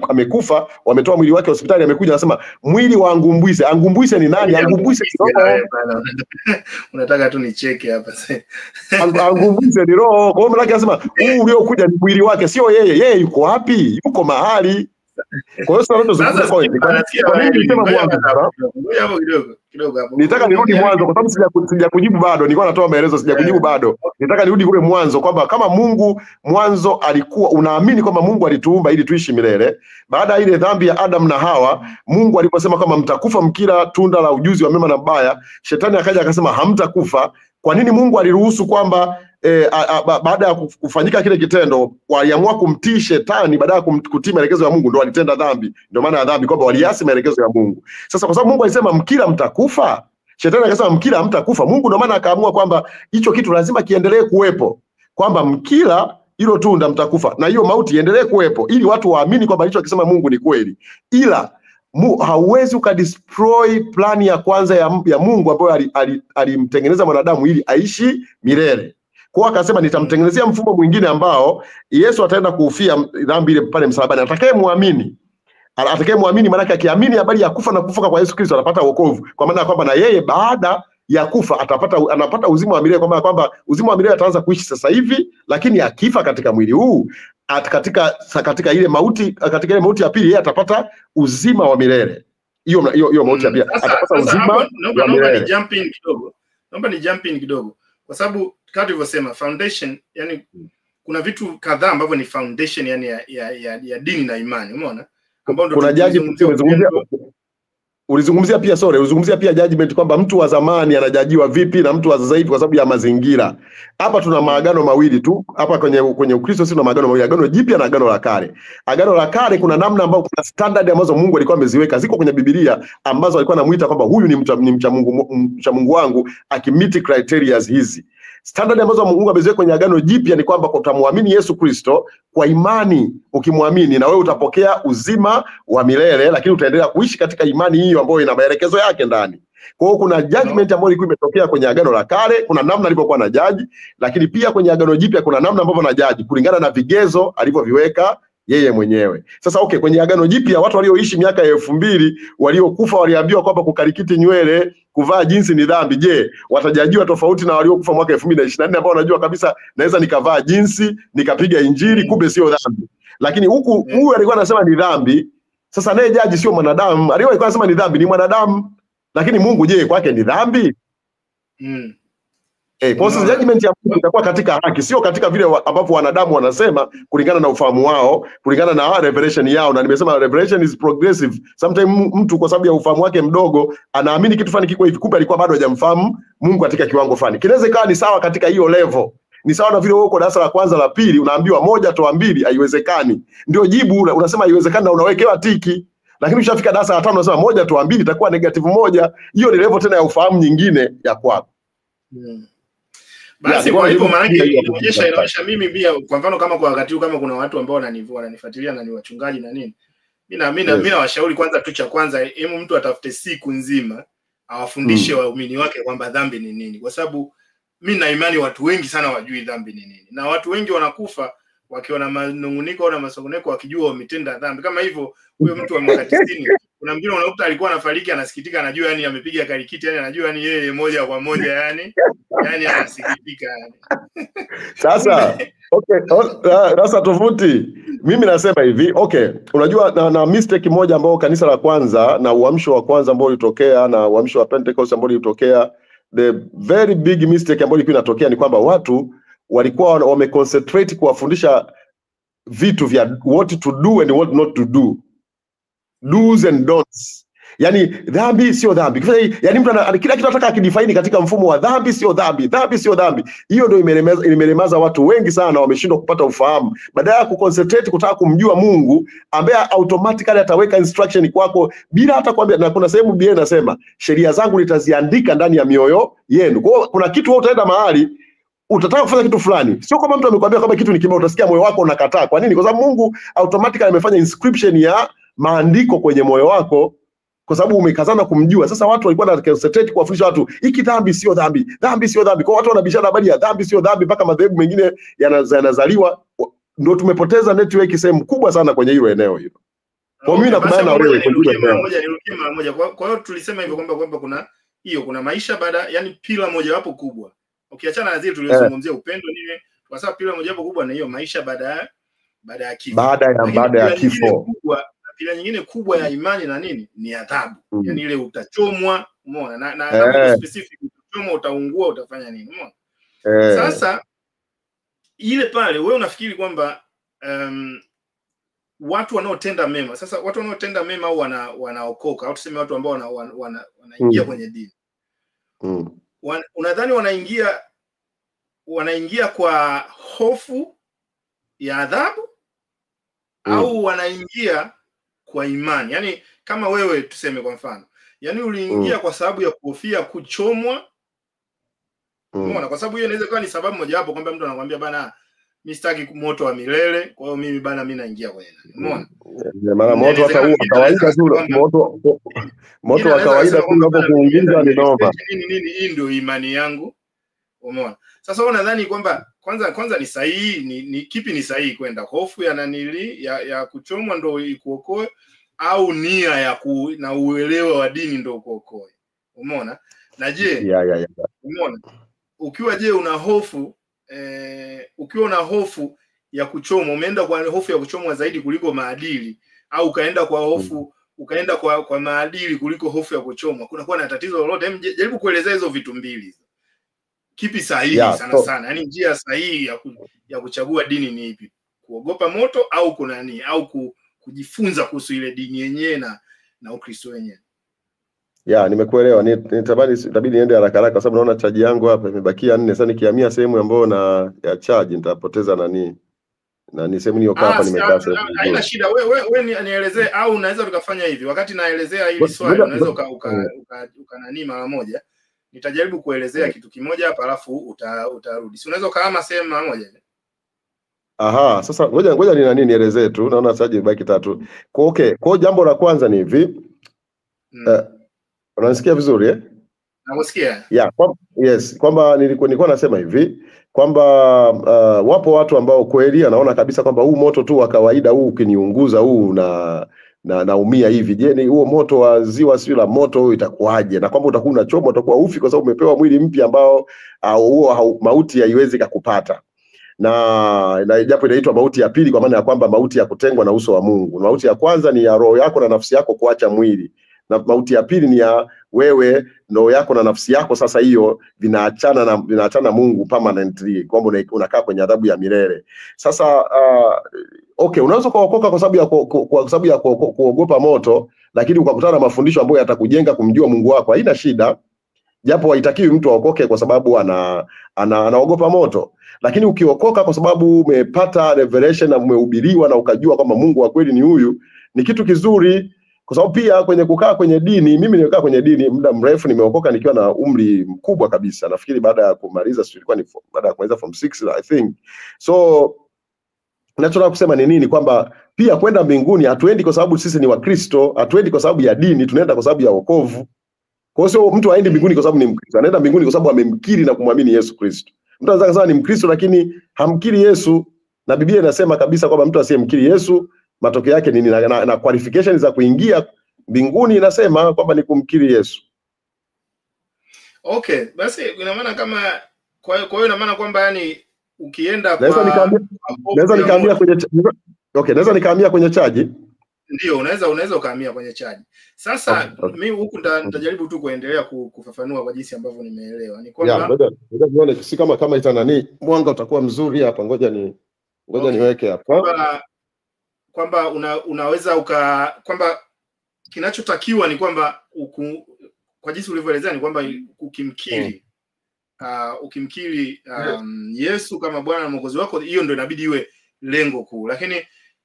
amekufa, wametoa mwili wake hospitali, amekuja anasema mwili wa Angumbwise. Angumbwise ni nani? Angumbwise ni roho. Unataka tu nicheke hapa sasa. Angumbwise ni roho. Kwa hiyo maana anasema huu uliokuja ni mwili wake, sio yeye. Yeye yuko wapi? Yuko mahali. Kwa hiyo sasa tunazungumza kwa nini nilisema mwanzo? Ngoja hapo kidogo hapo. Nitaka nirudi mwanzo kwa sababu sijakujibu bado. Nilikuwa natoa maelezo, sijakujibu bado. Nitaka nirudi kule mwanzo kwamba kama Mungu mwanzo alikuwa, unaamini kwamba Mungu alituumba ili tuishi milele. Baada ya ile dhambi ya Adam na Hawa, Mungu aliposema kama mtakufa mkila tunda la ujuzi wa mema na mabaya, shetani akaja akasema hamtakufa. Kwa nini Mungu aliruhusu kwamba baada ya kufanyika kile kitendo waliamua kumtii shetani baada ya kutii maelekezo ya Mungu? Ndio walitenda dhambi. Ndio maana ya dhambi kwamba waliasi maelekezo ya Mungu. Sasa kwa sababu Mungu alisema mkila mtakufa, shetani akasema mkila hamtakufa. Mungu ndio maana akaamua kwamba hicho kitu lazima kiendelee kuwepo. kwamba mkila hilo tunda mtakufa, na hiyo mauti iendelee kuwepo ili watu waamini kwamba alichokisema Mungu ni kweli. Ila hauwezi ukadestroy plani ya kwanza ya Mungu ambayo alimtengeneza mwanadamu ili aishi milele. Kwa akasema nitamtengenezea mfumo mwingine ambao Yesu ataenda kuufia dhambi ile pale msalabani. Atakayemwamini, maana akiamini habari ya kufa na kufuka kwa Yesu Kristo atapata wokovu, kwa maana kwamba na yeye baada ya kufa anapata uzima wa milele, kwa maana kwamba uzima wa milele ataanza kuishi sasa hivi, lakini akifa katika mwili huu katika ile mauti, katika ile mauti ya pili, yeye atapata uzima wa milele. Hiyo mauti ya pili atapata uzima wa milele. Naomba ni jump in kidogo kwa sababu kama tulivyosema foundation, yani kuna vitu kadhaa ambavyo ni foundation yani ya dini na imani, umeona? Ambao ndio kuna judgment ulizungumzia pia, sorry, ulizungumzia pia judgment kwamba mtu wa zamani anajajiwa vipi na mtu wa sasa hivi kwa sababu ya mazingira. Hapa tuna maagano mawili tu. Hapa kwenye Ukristo sisi tuna maagano mawili, agano jipya na agano la kale. Agano la kale kuna namna ambayo kuna standard ambazo Mungu alikuwa ameziweka, ziko kwenye Biblia, ambazo alikuwa anamuita kwamba huyu ni mcha Mungu wangu akimiti criteria hizi. Standard ambazo Mungu ameziweka kwenye agano jipya ni kwamba utamwamini Yesu Kristo kwa imani. Ukimwamini na wewe utapokea uzima wa milele, lakini utaendelea kuishi katika imani hiyo ambayo ina maelekezo yake ndani. Kwa hiyo kuna judgment ambayo ilikuwa imetokea kwenye agano la kale, kuna namna alivyokuwa na judge, lakini pia kwenye agano jipya kuna namna ambavyo na judge kulingana na vigezo alivyoviweka yeye mwenyewe. Sasa okay, kwenye agano jipya watu walioishi miaka 2000 waliokufa waliambiwa kwamba kukarikiti nywele, kuvaa jinsi ni dhambi. Je, watajajiwa tofauti na waliokufa mwaka 2024 ambao wanajua kabisa naweza nikavaa jinsi nikapiga injili, kumbe sio dhambi? Lakini huku huyu alikuwa anasema ni dhambi. Sasa naye jaji sio mwanadamu, alikuwa anasema ni dhambi, ni mwanadamu. Lakini Mungu je, kwake ni dhambi? Kwa sababu judgment ya Mungu itakuwa katika haki, sio katika vile ambavyo wanadamu wanasema kulingana na ufahamu wao, kulingana na revelation yao. Na nimesema revelation is progressive. Sometimes mtu kwa sababu ya ufahamu wake mdogo anaamini kitu fulani kiko hivi, kumbe alikuwa bado hajamfahamu Mungu katika kiwango fulani. Kinaweza ikawa ni sawa katika hiyo level. Ni sawa na vile wewe uko darasa la kwanza la pili unaambiwa 1 toa 2 haiwezekani. Ndio jibu unasema haiwezekani na unawekewa tiki. Lakini ukishafika darasa la 5 unasema 1 toa 2 itakuwa -1. Hiyo ni level tena ya ufahamu nyingine ya kwako. Basi kwa hivyo maana yake inaonyesha mimi pia kwa mfano kama kwa wakati huu kama kuna watu ambao wananifuatilia na ni wachungaji na nini, mimi nawashauri kwanza tu, cha kwanza hebu mtu atafute siku nzima awafundishe waumini wake kwamba dhambi ni nini, kwa sababu mimi na imani watu wengi sana wajui dhambi ni nini, na watu wengi wanakufa wakiwa na manunguniko na masongoneko wakijua wametenda dhambi. Kama hivyo huyo mtu wa mwaka 90 kuna mwingine unakuta alikuwa anafariki anasikitika, anajua yani amepiga karikiti, yani anajua yani yeye moja kwa moja yani anasikitika yani. Sasa okay, sasa tofauti. Mimi nasema hivi, okay, unajua na mistake moja ambayo kanisa la kwanza na uamsho wa kwanza ambao ulitokea na uamsho wa Pentecost ambao ulitokea, the very big mistake ambayo ilikuwa inatokea ni kwamba watu walikuwa wameconcentrate kuwafundisha vitu vya what to do and what not to do, do's and don'ts. Yani dhambi sio dhambi. Yani mtu kila kitu anataka akidefine katika mfumo wa dhambi sio dhambi, dhambi sio dhambi. Hiyo ndio imelemaza watu wengi sana, wameshindwa kupata ufahamu. Badala ya kuconcentrate kutaka kumjua Mungu ambaye automatically ataweka instruction kwako bila hata kuambia. Na kuna sehemu Biblia inasema sheria zangu nitaziandika ndani ya mioyo yenu. Kwa hiyo kuna kitu wewe utaenda mahali utataka kufanya kitu fulani, sio kwamba mtu amekwambia kwamba kitu ni kibaya, utasikia moyo wako unakataa. Kwa nini? Kwa sababu Mungu automatically amefanya inscription ya maandiko kwenye moyo wako, kwa sababu umekazana kumjua. Sasa watu walikuwa na concentrate kuwafundisha watu hiki dhambi sio dhambi, dhambi sio dhambi. Kwa watu wanabishana habari ya dhambi sio dhambi mpaka madhehebu mengine yanazaliwa. Ndio tumepoteza network sehemu kubwa sana kwenye hilo eneo hilo. Kwa mimi nakubaliana na wewe kwenye nirukie mara moja. Kwa hiyo tulisema hivyo kwamba kuna hiyo, kuna maisha baada, yani pila mojawapo kubwa. Ukiachana na zile tulizozungumzia upendo nini, kwa sababu pila mojawapo kubwa na hiyo maisha baada ya kifo. Baada ya kifo. Pila nyingine kubwa ya imani na nini ni adhabu. Yani ile utachomwa, umeona? Na adhabu specific, utachomwa, utaungua, utafanya nini, umeona? Sasa ile pale wewe unafikiri kwamba watu wanaotenda mema, sasa watu wanaotenda mema au wanaokoka, au tuseme watu ambao wanaingia kwenye dini. Unadhani wanaingia kwa hofu ya adhabu au wanaingia kwa imani? Yani kama wewe tuseme kwa mfano, yani uliingia kwa sababu ya kuhofia kuchomwa Umeona? Kwa sababu hiyo inaweza kuwa ni sababu mojawapo kwamba mtu anakuambia bana, mimi sitaki moto wa milele, kwa hiyo mimi bana, mimi naingia kwenye nani. Umeona? Maana moto hata huo kawaida tu, moto wa kawaida tu unapokuunguza ni noma. Nini nini, hii ndio imani yangu. Umeona? Sasa wewe unadhani kwamba kwanza ni sahihi, ni kipi ni sahihi kwenda hofu ya nanili ya kuchomwa ndio ikuokoe, au nia ya na uelewa wa dini ndio ukuokoe? Umeona? Na je, umeona? Ukiwa je una hofu ukiwa una hofu ya kuchomwa, umeenda kwa hofu ya kuchomwa zaidi kuliko maadili, au ukaenda kwa hofu ukaenda kwa maadili kuliko hofu ya kuchomwa, kunakuwa na tatizo lolote? Jaribu kuelezea hizo vitu mbili. Kipi sahihi sana sana? Yaani njia sahihi ya kuchagua dini ni ipi? Kuogopa moto au kuna nini? Au kujifunza kuhusu ile dini yenyewe na Ukristo wenyewe? Ya, nimekuelewa. Nitabidi niende haraka haraka kwa sababu naona chaji yangu hapa imebakia 4. Sasa nikihamia sehemu ambayo na ya chaji nitapoteza nani. Na ni sehemu niliyokaa hapa nimekaa sehemu. Haina shida. Wewe nielezee, au unaweza tukafanya hivi. Wakati naelezea hili swali unaweza uka nani mara moja. Nitajaribu kuelezea kitu kimoja hapa alafu utarudi. Si unaweza ukahama sehemu mara moja? Aha, sasa ngoja ni nani nielezee tu. Naona chaji imebaki 3. Kwa okay, kwa jambo la kwanza ni hivi. Unanisikia vizuri eh? Nakusikia. Yeah, yes, kwamba nilikuwa nasema hivi kwamba wapo watu ambao kweli anaona kabisa kwamba huu moto tu wa kawaida huu ukiniunguza huu na naumia hivi. Je, ni huo moto wa ziwa sio la moto huu itakuwaje? Na kwamba utakuwa unachomwa, utakuwa ufi kwa sababu umepewa mwili mpya ambao huo mauti haiwezi kukupata. Na japo inaitwa mauti ya pili kwa maana ya kwamba mauti ya kutengwa na uso wa Mungu. Mauti ya kwanza ni ya roho yako na nafsi yako kuacha mwili. Na mauti ya pili ni ya wewe roho yako na nafsi yako sasa hiyo vinaachana Mungu permanently, kwamba unakaa kwenye adhabu ya milele. Sasa okay, unaweza kuokoka kwa sababu ya kuogopa moto, lakini ukakutana na mafundisho ambayo yatakujenga kumjua Mungu wako, haina shida. Japo haitakiwi mtu aokoke kwa sababu anaogopa moto. Lakini ukiokoka kwa sababu umepata revelation na umehubiriwa na ukajua kwamba Mungu wa kweli ni huyu, ni kitu kizuri. Kwa sababu pia kwenye kukaa kwenye dini, mimi nimekaa kwenye dini muda mrefu, nimeokoka nikiwa na umri mkubwa kabisa. Nafikiri baada ya kumaliza, ilikuwa ni baada ya kumaliza form 6 I think. So ninachotaka kusema ni nini? Kwamba pia kwenda mbinguni hatuendi kwa sababu sisi ni Wakristo, hatuendi kwa sababu ya dini, tunaenda kwa sababu ya wokovu. Kwa hiyo sio mtu aendi mbinguni kwa sababu ni Mkristo, anaenda mbinguni kwa sababu amemkiri na kumwamini Yesu Kristo. Mtu anaweza kusema ni Mkristo lakini hamkiri Yesu, na Biblia inasema kabisa kwamba mtu asiyemkiri Yesu matokeo yake nini? Na qualification za kuingia mbinguni inasema kwamba ni kumkiri Yesu. Okay, basi ina maana kama kwa hiyo ina maana kwamba yani ukienda kwa naweza nikahamia kwenye okay, naweza nikahamia kwenye chaji. Ndio, unaweza ukahamia kwenye chaji. Sasa okay. Mimi huku nitajaribu tu kuendelea kufafanua kwa jinsi ambavyo nimeelewa. Ni kwamba ngoja nione si kama ita nani mwanga utakuwa mzuri hapa, ngoja niweke hapa. Kwamba unaweza kwamba kinachotakiwa ni kwamba kwa jinsi ulivyoelezea ni kwamba ukimkiri ukimkiri Yesu kama Bwana na Mwokozi wako, hiyo ndio inabidi iwe lengo kuu. Lakini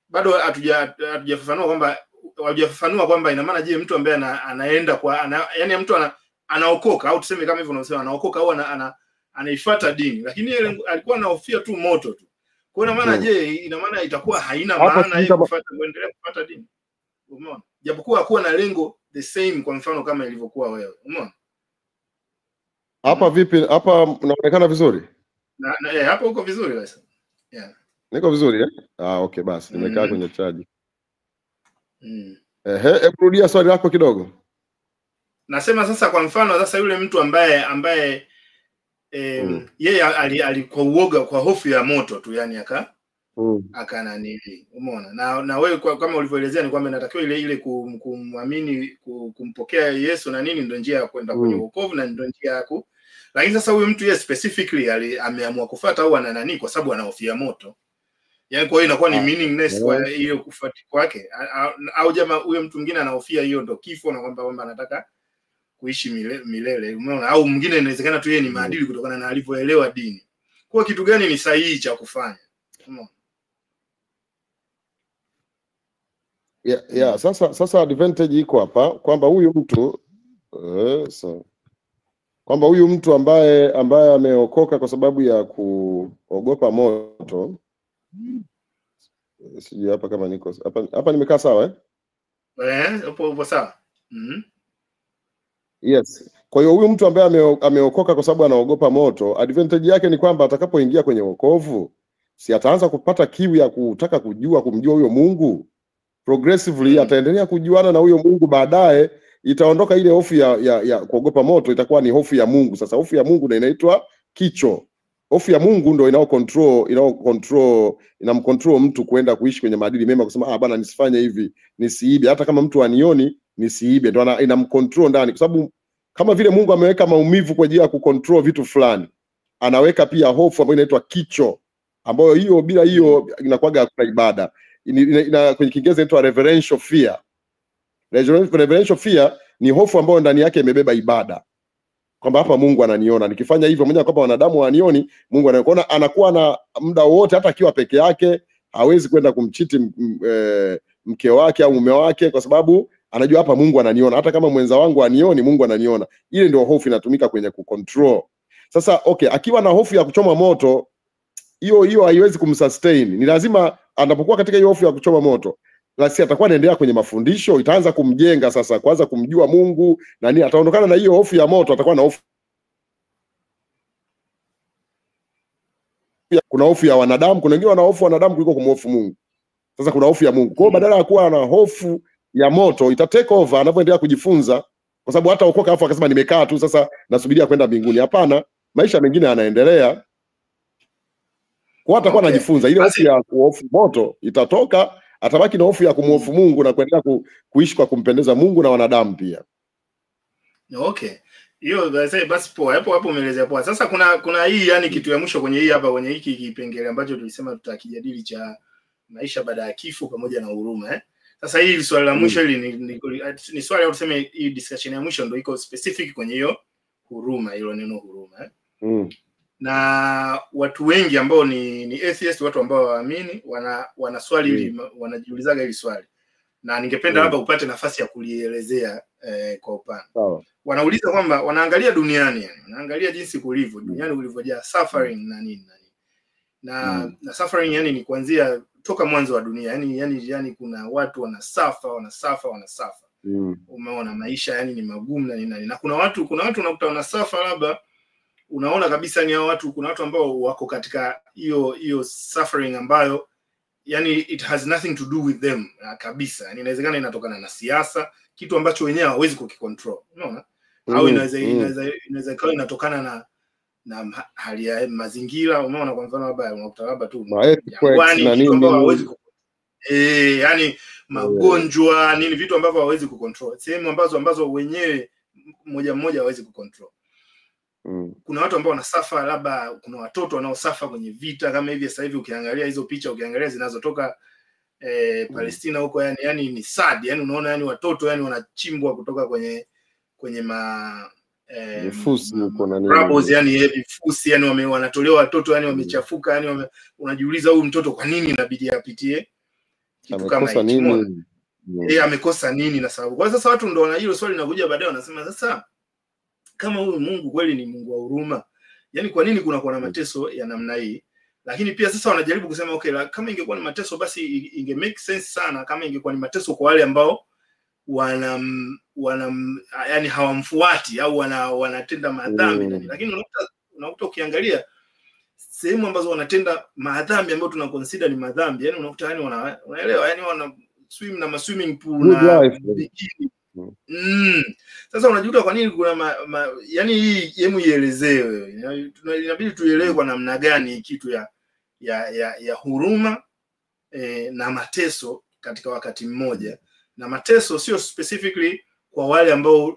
bado hatujafafanua kwamba kwamba ina maana je, mtu ambaye anaenda kwa yani mtu anaokoka au tuseme kama hivyo unasema anaokoka au anaifuata dini, lakini yeye alikuwa anahofia tu moto tu. Kwa hiyo maana je, ina maana itakuwa haina maana yeye kufuata kuendelea kufuata dini? Umeona? Japokuwa hakuwa na lengo the same kwa mfano kama ilivyokuwa wewe. Umeona? Hapa vipi? Hapa unaonekana vizuri? Na hapo uko vizuri sasa. Yeah. Niko vizuri eh? Ah, okay basi nimekaa kwenye chaji. Hebu rudia swali lako kidogo. Nasema sasa kwa mfano sasa yule mtu ambaye yeye alikuwa uoga kwa hofu ya moto tu yani aka nani, umeona? Na wewe kama ulivyoelezea ni kwamba inatakiwa ile kumwamini kumpokea Yesu na nini ndio njia ya kwenda kwenye wokovu na ndio njia ya ku. Lakini sasa huyu mtu yeye specifically ameamua kufuata au ana nani kwa sababu anahofia moto. Yaani kwa hiyo inakuwa ni meaningless kwa hiyo kufuata kwake. Au jamaa huyo mtu mwingine anahofia hiyo ndio kifo na kwamba anataka kuishi milele, umeona? Au mwingine inawezekana tu yeye ni maadili kutokana na alivyoelewa dini. Kwa kitu gani ni sahihi cha kufanya? Umeona? Yeah, sasa advantage iko hapa kwamba huyu mtu Kwamba huyu mtu ambaye ameokoka kwa sababu ya kuogopa moto, sijui hapa kama niko hapa nimekaa sawa eh? Upo sawa. Yes. Kwa hiyo huyu mtu ambaye ameokoka kwa sababu anaogopa moto, advantage yake ni kwamba atakapoingia kwenye wokovu, si ataanza kupata kiu ya kutaka kujua kumjua huyo Mungu. Progressively ataendelea kujuana na huyo Mungu, baadaye itaondoka ile hofu ya kuogopa moto, itakuwa ni hofu ya Mungu. Sasa hofu ya Mungu ndio inaitwa kicho. Hofu ya Mungu ndio inamcontrol mtu kwenda kuishi kwenye maadili mema, kusema bana nisifanye hivi, nisiibe, hata kama mtu anioni nisiibe. Ndio inamcontrol ndani, kwa sababu kama vile Mungu ameweka maumivu kwa ajili ya kucontrol vitu fulani, anaweka pia hofu ambayo inaitwa kicho, ambayo hiyo bila hiyo inakuwaga hakuna ibada. Kwenye Kiingereza inaitwa reverential fear. Reverential fear ni hofu ambayo ndani yake imebeba ibada, kwamba hapa Mungu ananiona, nikifanya hivyo moja kwamba wanadamu wanioni, Mungu ananiona. Anakuwa na muda wote, hata akiwa peke yake hawezi kwenda kumchiti mke wake au mume wake, kwa sababu anajua hapa Mungu ananiona, hata kama mwenza wangu anioni, Mungu ananiona. Ile ndio hofu inatumika kwenye kucontrol. Sasa okay, akiwa na hofu ya kuchoma moto, hiyo haiwezi kumsustain. Ni lazima anapokuwa katika hiyo hofu ya kuchoma moto, basi atakuwa anaendelea kwenye mafundisho, itaanza kumjenga sasa, kuanza kumjua Mungu na nini. Ataondokana na hiyo hofu ya moto, atakuwa na hofu, kuna hofu ya wanadamu, kuna wengine wana hofu wanadamu kuliko kumhofu Mungu. Sasa kuna hofu ya Mungu. Kwa hiyo badala ya kuwa na hofu ya moto, ita take over anapoendelea kujifunza, kwa sababu hata okoka afu akasema nimekaa tu sasa nasubiria kwenda mbinguni. Hapana, maisha mengine yanaendelea. Kwa atakuwa anajifunza ile hofu ya kuhofu moto itatoka, atabaki na hofu ya kumhofu Mungu na kuendelea kuishi kwa kumpendeza Mungu na wanadamu pia. Okay. Hiyo basi poa. Hapo umeelezea poa. Sasa kuna hii yani kitu ya mwisho kwenye hii hapa, kwenye hiki kipengele ambacho tulisema tutakijadili cha maisha baada ya kifo pamoja na huruma eh. Sasa hii swali la mwisho hili ni swali au tuseme hii discussion ya mwisho ndio iko specific kwenye hiyo huruma, hilo neno huruma eh. Na watu wengi ambao ni atheist, watu ambao waamini, wana swali hili, wanajiulizaga hili swali. Na ningependa labda upate nafasi ya kulielezea kwa upana. Wanauliza kwamba wanaangalia duniani, yani wanaangalia jinsi kulivyo duniani, kulivyojaa suffering na nini na nini. Na suffering yani ni kuanzia toka mwanzo wa dunia, yani kuna watu wanasafa. Umeona maisha yani ni magumu na nini. Na kuna watu unakuta wanasafa, labda unaona kabisa ni hao watu, kuna watu ambao wako katika hiyo suffering ambayo yani it has nothing to do with them kabisa. Yani inawezekana inatokana na siasa, kitu ambacho wenyewe hawezi kukicontrol, unaona? Au inaweza ikawa inatokana na hali ya mazingira, unaona? Kwa mfano labda unakuta labda tu jangwani, kitu ambao hawezi yani magonjwa nini, vitu ambavyo hawezi kucontrol, sehemu ambazo wenyewe mmoja mmoja hawezi kucontrol. Kuna watu ambao wanasafa, labda kuna watoto wanaosafa kwenye vita kama hivi sasa hivi. Ukiangalia hizo picha, ukiangalia zinazotoka Palestina huko, yani ni sad, yani unaona yani watoto yani wanachimbwa kutoka kwenye ma vifusi huko na nini, rubbles, yani vifusi, yani wanatolewa watoto yani wamechafuka, yani unajiuliza huyu mtoto kwa nini inabidi apitie kitu kama hicho, nini amekosa nini na sababu. Kwa sasa watu ndio wana hilo swali linakuja baadaye, wanasema sasa kama huyu Mungu kweli ni Mungu wa huruma, yani kwa nini kuna na mateso ya namna hii? Lakini pia sasa wanajaribu kusema okay, kama ingekuwa ni mateso basi inge make sense sana kama ingekuwa ni mateso kwa wale ambao wana yani hawamfuati au wanatenda madhambi. Lakini unakuta ukiangalia sehemu ambazo wanatenda madhambi ambayo tuna consider ni madhambi, yani unakuta yani unaelewa yani wana swim na swimming pool na bikini. Sasa unajuta kwa nini kuna yani hii hemu ielezewe. Inabidi tuielewe kwa namna gani kitu ya huruma na mateso katika wakati mmoja. Na mateso sio specifically kwa wale ambao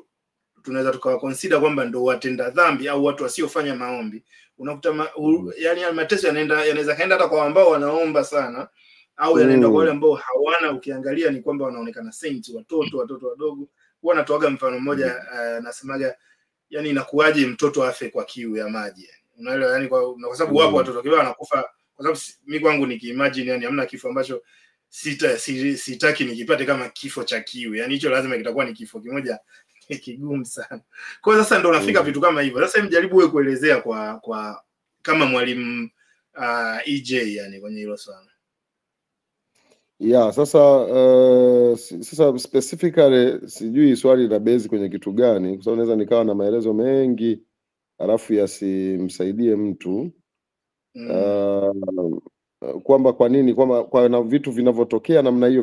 tunaweza tukawa consider kwamba ndio watenda dhambi au watu wasiofanya maombi. Unakuta yani mateso yanaweza kaenda hata kwa ambao wanaomba sana, au yanaenda kwa wale ambao hawana. Ukiangalia ni kwamba wanaonekana saints, watoto wadogo. Huwa natoaga mfano mmoja, nasemaga yani inakuwaje mtoto afe kwa kiu ya maji? Unaelewa yani kwa sababu wapo watoto kibao wanakufa, kwa sababu mimi kwangu nikiimagine yani hamna kifo ambacho sitaki nikipate kama kifo cha kiu. Yani hicho lazima kitakuwa ni kifo kimoja kigumu sana. Kwa hiyo sasa ndo unafika vitu kama hivyo. Sasa mjaribu wewe kuelezea kwa kama mwalimu EJ yani kwenye hilo swala. Yeah, sasa sasa specifically sijui swali la base kwenye kitu gani, kwa sababu naweza nikawa na maelezo mengi alafu yasimsaidie mtu. Kwamba kwa nini kwamba kwa na vitu vinavyotokea namna hiyo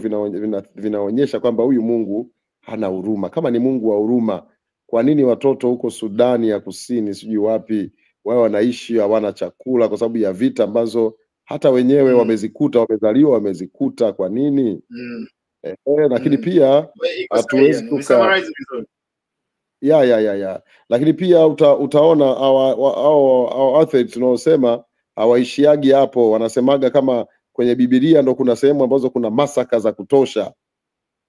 vinaonyesha kwamba huyu Mungu hana huruma. Kama ni Mungu wa huruma, kwa nini watoto huko Sudani ya Kusini sijui wapi wao wanaishi hawana chakula kwa sababu ya vita ambazo hata wenyewe wamezikuta, wamezaliwa wamezikuta, kwa nini? Lakini pia hatuwezi ya. Lakini pia utaona hao atheists tunaosema hawaishiagi hapo, wanasemaga kama kwenye Biblia ndo kuna sehemu ambazo kuna masaka za kutosha.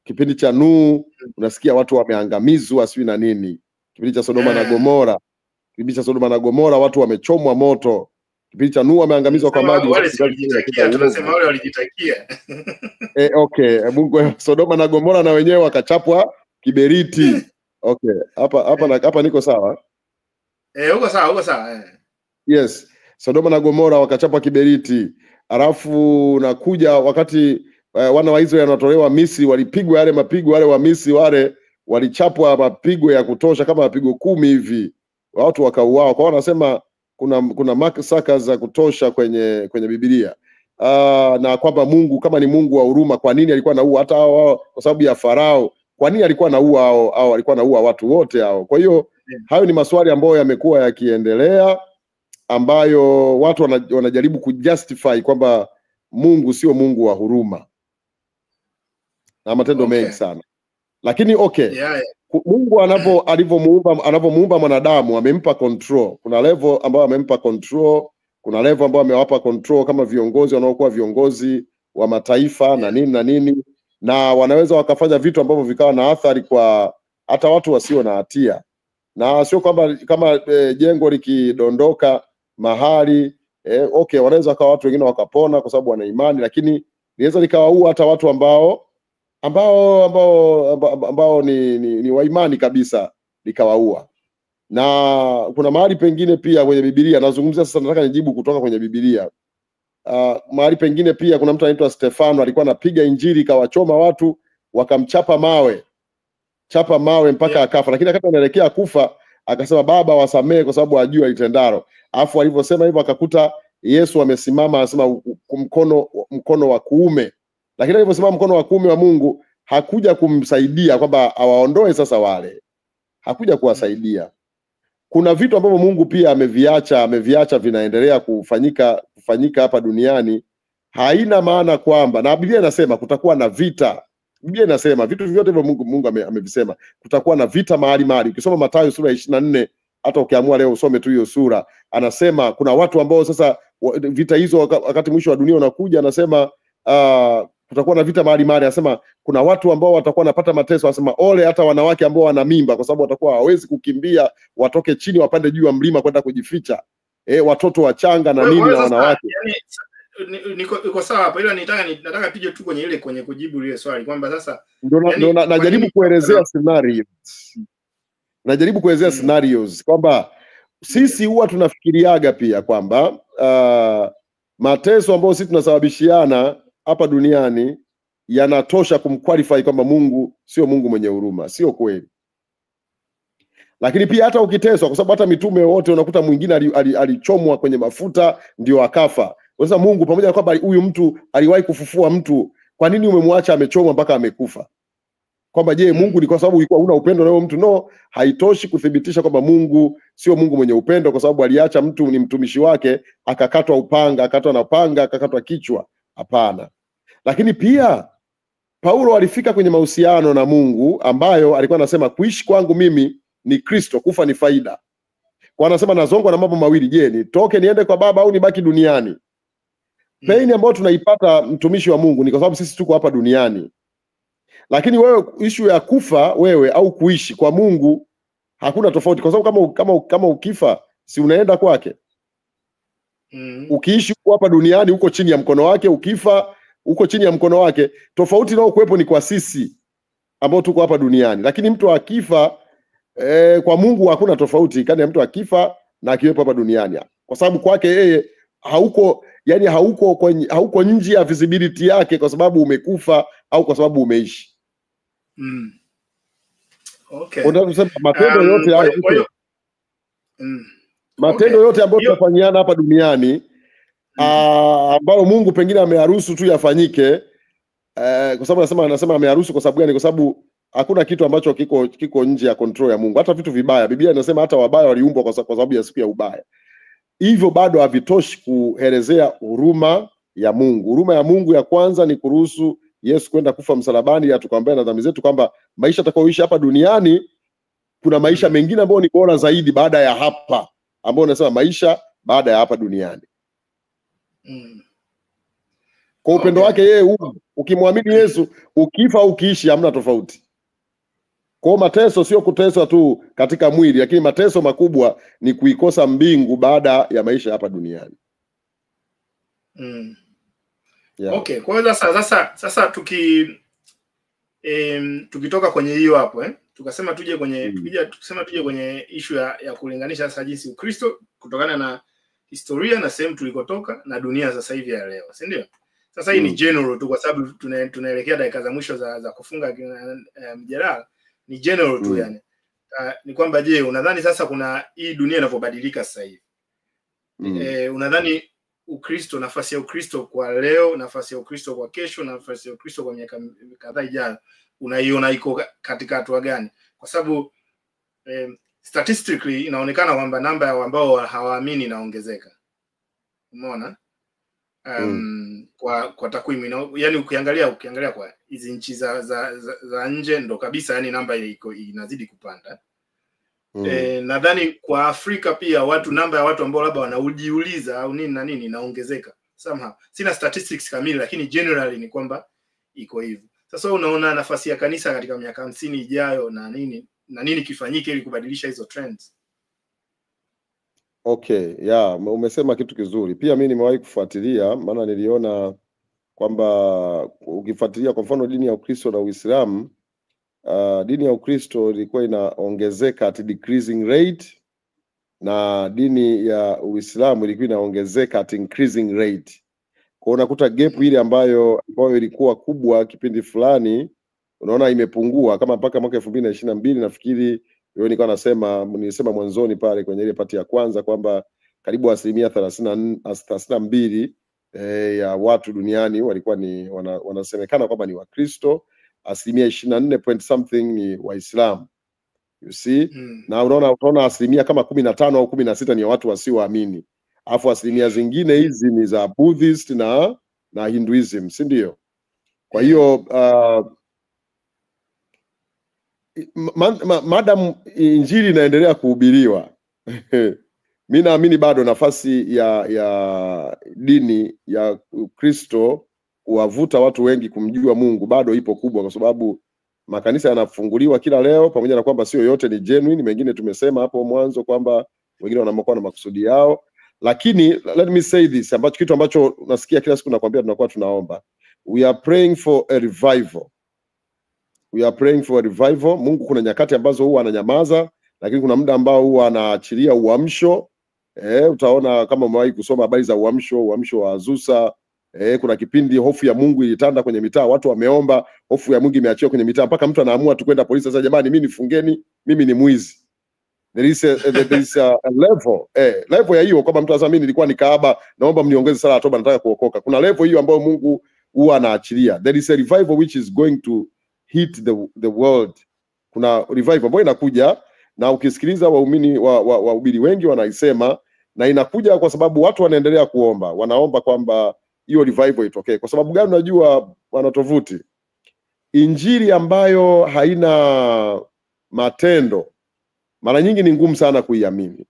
Kipindi cha Nuhu unasikia watu wameangamizwa sijui na nini. Kipindi cha Sodoma na Gomora, kipindi cha Sodoma na Gomora watu wamechomwa moto. Kipindi cha Nuhu wameangamizwa kwa maji. Wale walijitakia, tunasema wale walijitakia. Okay, Mungu Sodoma na Gomora na wenyewe wakachapwa kiberiti. Okay, hapa niko sawa? Uko sawa, uko sawa. Yes. Sodoma na Gomora wakachapwa kiberiti. Alafu nakuja wakati wana wa Israeli wanatolewa Misri, walipigwa yale mapigo, wale wa Misri wale walichapwa mapigo ya kutosha kama mapigo 10 hivi. Watu wakauawa. Kwa hiyo wanasema kuna massacres za kutosha kwenye Biblia. Na kwamba Mungu kama ni Mungu wa huruma, kwa nini alikuwa anaua hata hao? Kwa sababu ya Farao, kwa nini alikuwa anaua hao? Alikuwa anaua watu wote hao. Kwa hiyo hayo ni maswali ambayo yamekuwa yakiendelea, ambayo watu wanajaribu kujustify kwamba Mungu sio Mungu wa huruma na matendo mengi sana. Lakini Mungu anavyomuumba mwanadamu amempa control. Kuna level ambayo amempa control, kuna level ambayo amewapa control kama viongozi wanaokuwa viongozi wa mataifa na nini na nini, na wanaweza wakafanya vitu ambavyo vikawa na athari kwa hata watu wasio na hatia. Na sio kwamba kama jengo likidondoka mahali wanaweza wakawa watu wengine wakapona kwa sababu wana imani, lakini inaweza likawaua hata watu ambao ni wa imani kabisa, likawaua. Na kuna mahali pengine pia kwenye Biblia nazungumzia sasa, nataka nijibu kutoka kwenye Biblia. Mahali pengine pia kuna mtu anaitwa Stefano alikuwa anapiga injili ikawachoma watu, wakamchapa mawe, chapa mawe mpaka akafa. Lakini akati anaelekea kufa akasema, Baba wasamehe kwa sababu hajui alitendalo. Alafu alivyosema hivyo akakuta Yesu amesimama, anasema mkono wa kuume. Lakini aliposimama mkono wa kuume wa Mungu hakuja kumsaidia kwamba awaondoe sasa wale. Hakuja kuwasaidia. Kuna vitu ambavyo Mungu pia ameviacha vinaendelea kufanyika hapa duniani. Haina maana kwamba, na Biblia inasema kutakuwa na vita. Biblia inasema vitu vyote hivyo Mungu amevisema. Kutakuwa na vita mahali mahali. Ukisoma Mathayo sura 24, hata ukiamua leo usome tu hiyo sura, anasema kuna watu ambao sasa vita hizo wakati mwisho wa dunia unakuja, anasema kutakuwa na vita mahali mahali. Anasema kuna watu ambao watakuwa wanapata mateso, anasema ole hata wanawake ambao wana mimba, kwa sababu watakuwa hawawezi kukimbia, watoke chini wapande juu ya mlima kwenda kujificha. Watoto wachanga na nini na wanawake. Yani, niko sawa hapo, ila nataka pige tu kwenye ile kwenye kujibu ile swali kwamba sasa ndio najaribu kuelezea scenarios. Najaribu kuelezea scenarios kwamba sisi huwa tunafikiriaga pia kwamba mateso ambayo sisi tunasababishiana hapa duniani yanatosha kumqualify kwamba Mungu sio Mungu mwenye huruma. Sio kweli. Lakini pia hata ukiteswa, kwa sababu hata mitume wote unakuta mwingine alichomwa kwenye mafuta ndio akafa. Sasa Mungu, pamoja na kwamba huyu mtu aliwahi kufufua mtu, kwa nini umemwacha amechomwa mpaka amekufa? Kwamba je, Mungu ni kwa sababu ulikuwa huna upendo na huyo mtu? No, haitoshi kuthibitisha kwamba Mungu sio Mungu mwenye upendo, kwa sababu aliacha mtu ni mtumishi wake akakatwa upanga, akakatwa na panga, akakatwa kichwa. Hapana. Lakini pia Paulo alifika kwenye mahusiano na Mungu ambayo alikuwa anasema kuishi kwangu mimi ni Kristo, kufa ni faida. Kwa anasema nazongwa na mambo mawili, je, nitoke niende kwa Baba au nibaki duniani? Pain ambayo tunaipata mtumishi wa Mungu ni kwa sababu sisi tuko hapa duniani. Lakini wewe issue ya kufa wewe au kuishi kwa Mungu hakuna tofauti, kwa sababu kama ukifa si unaenda kwake. Ukiishi hapa duniani uko chini ya mkono wake, ukifa uko chini ya mkono wake. Tofauti nao kuwepo ni kwa sisi ambao tuko hapa duniani. Lakini mtu akifa Kwa Mungu hakuna tofauti kati ya mtu akifa na akiwepo hapa duniani, kwa sababu kwake yeye hauko, yani hauko nje ya visibility yake kwa sababu umekufa au kwa sababu umeishi. Okay. Unataka matendo yote hayo. Matendo yote ambayo tunafanyiana hapa duniani ambayo Mungu pengine ameharusu tu yafanyike, kwa sababu anasema ameharusu kwa sababu gani? Kwa sababu hakuna kitu ambacho kiko nje ya control ya Mungu. Hata vitu vibaya, Biblia inasema hata wabaya waliumbwa kwa sababu ya siku ya ubaya. Hivyo bado havitoshi kuelezea huruma ya Mungu. Huruma ya Mungu ya kwanza ni kuruhusu Yesu kwenda kufa msalabani atukomboe na dhambi zetu, kwamba maisha atakayoishi hapa duniani kuna maisha mengine ambayo ni bora zaidi baada ya hapa, ambayo unasema maisha baada ya hapa duniani. Kwa upendo wake yeye huu, ukimwamini Yesu, ukifa ukiishi hamna tofauti. Kwa mateso sio kuteswa tu katika mwili, lakini mateso makubwa ni kuikosa mbingu baada ya maisha hapa duniani. Yeah. Okay, kwa hiyo sasa tukitoka kwenye hiyo hapo tukasema tuje kwenye tukasema tuje kwenye issue ya kulinganisha sasa jinsi Ukristo kutokana na historia na sehemu tulikotoka na dunia sasa hivi ya leo, si ndio? Sasa hii ni general tu kwa sababu tunaelekea dakika za mwisho za kufunga mjadala. Ni general tu yani. Ni kwamba je, unadhani sasa kuna hii dunia inavyobadilika sasa hivi? Unadhani Ukristo, nafasi ya Ukristo kwa leo, nafasi ya Ukristo kwa kesho, nafasi ya Ukristo kwa miaka kadhaa ijayo, unaiona iko katika hatua gani? Kwa sababu statistically inaonekana kwamba namba ya ambao hawaamini inaongezeka. Umeona? Kwa takwimu, yani ukiangalia kwa hizi nchi za nje ndo kabisa, yani namba ile iko inazidi kupanda. Nadhani kwa Afrika pia watu, namba ya watu ambao labda wanajiuliza au nini na nini inaongezeka somehow. Sina statistics kamili, lakini generally ni kwamba iko hivyo. Sasa unaona nafasi ya kanisa katika miaka 50 ijayo na nini kifanyike ili kubadilisha hizo trends? Okay, yeah, umesema kitu kizuri. Pia mimi nimewahi kufuatilia, maana niliona kwamba ukifuatilia kwa mfano dini ya Ukristo na Uislamu, dini ya Ukristo ilikuwa inaongezeka at decreasing rate na dini ya Uislamu ilikuwa inaongezeka at increasing rate. Kwa unakuta gap ile ambayo ilikuwa kubwa kipindi fulani, unaona imepungua kama mpaka mwaka 2022 nafikiri. Leo nilikuwa nilisema mwanzoni pale kwenye ile pati ya kwanza kwamba karibu 32% ya watu duniani walikuwa ni wanasemekana kwamba ni Wakristo, 24% point something ni Waislamu. You see? Na unaona asilimia kama 15 au 16 ni watu wasioamini. Alafu asilimia zingine hizi ni za Buddhist na Hinduism, si ndio? Kwa hiyo madam injili inaendelea kuhubiriwa, mimi naamini bado nafasi ya dini ya Kristo kuwavuta watu wengi kumjua Mungu bado ipo kubwa, kwa sababu makanisa yanafunguliwa kila leo, pamoja na kwamba sio yote ni genuine, mengine tumesema hapo mwanzo kwamba wengine wanakuwa na makusudi yao. Lakini let me say this, ambacho kitu ambacho unasikia kila siku nakwambia, tunakuwa tunaomba, we are praying for a revival. We are praying for a revival. Mungu kuna nyakati ambazo huwa ananyamaza, lakini kuna muda ambao huwa anaachilia uamsho. Utaona kama umewahi kusoma habari za uamsho wa Azusa. Kuna kipindi hofu ya Mungu ilitanda kwenye mitaa, watu wameomba, hofu ya Mungu imeachiwa kwenye mitaa mpaka mtu anaamua tu kwenda polisi, sasa jamani mimi nifungeni, mimi ni mwizi. There is a level, level ya hiyo kwamba mtu anasema mimi nilikuwa ni kahaba, naomba mniongeze sala ya toba, nataka kuokoka. Kuna level hiyo ambayo Mungu huwa anaachilia. There is a revival which is going to hit the world. Kuna revival ambayo inakuja, na ukisikiliza waumini wahubiri wengi wanaisema, na inakuja kwa sababu watu wanaendelea kuomba, wanaomba kwamba hiyo revival itokee. Kwa sababu gani? Unajua wana tovuti, injili ambayo haina matendo mara nyingi ni ngumu sana kuiamini,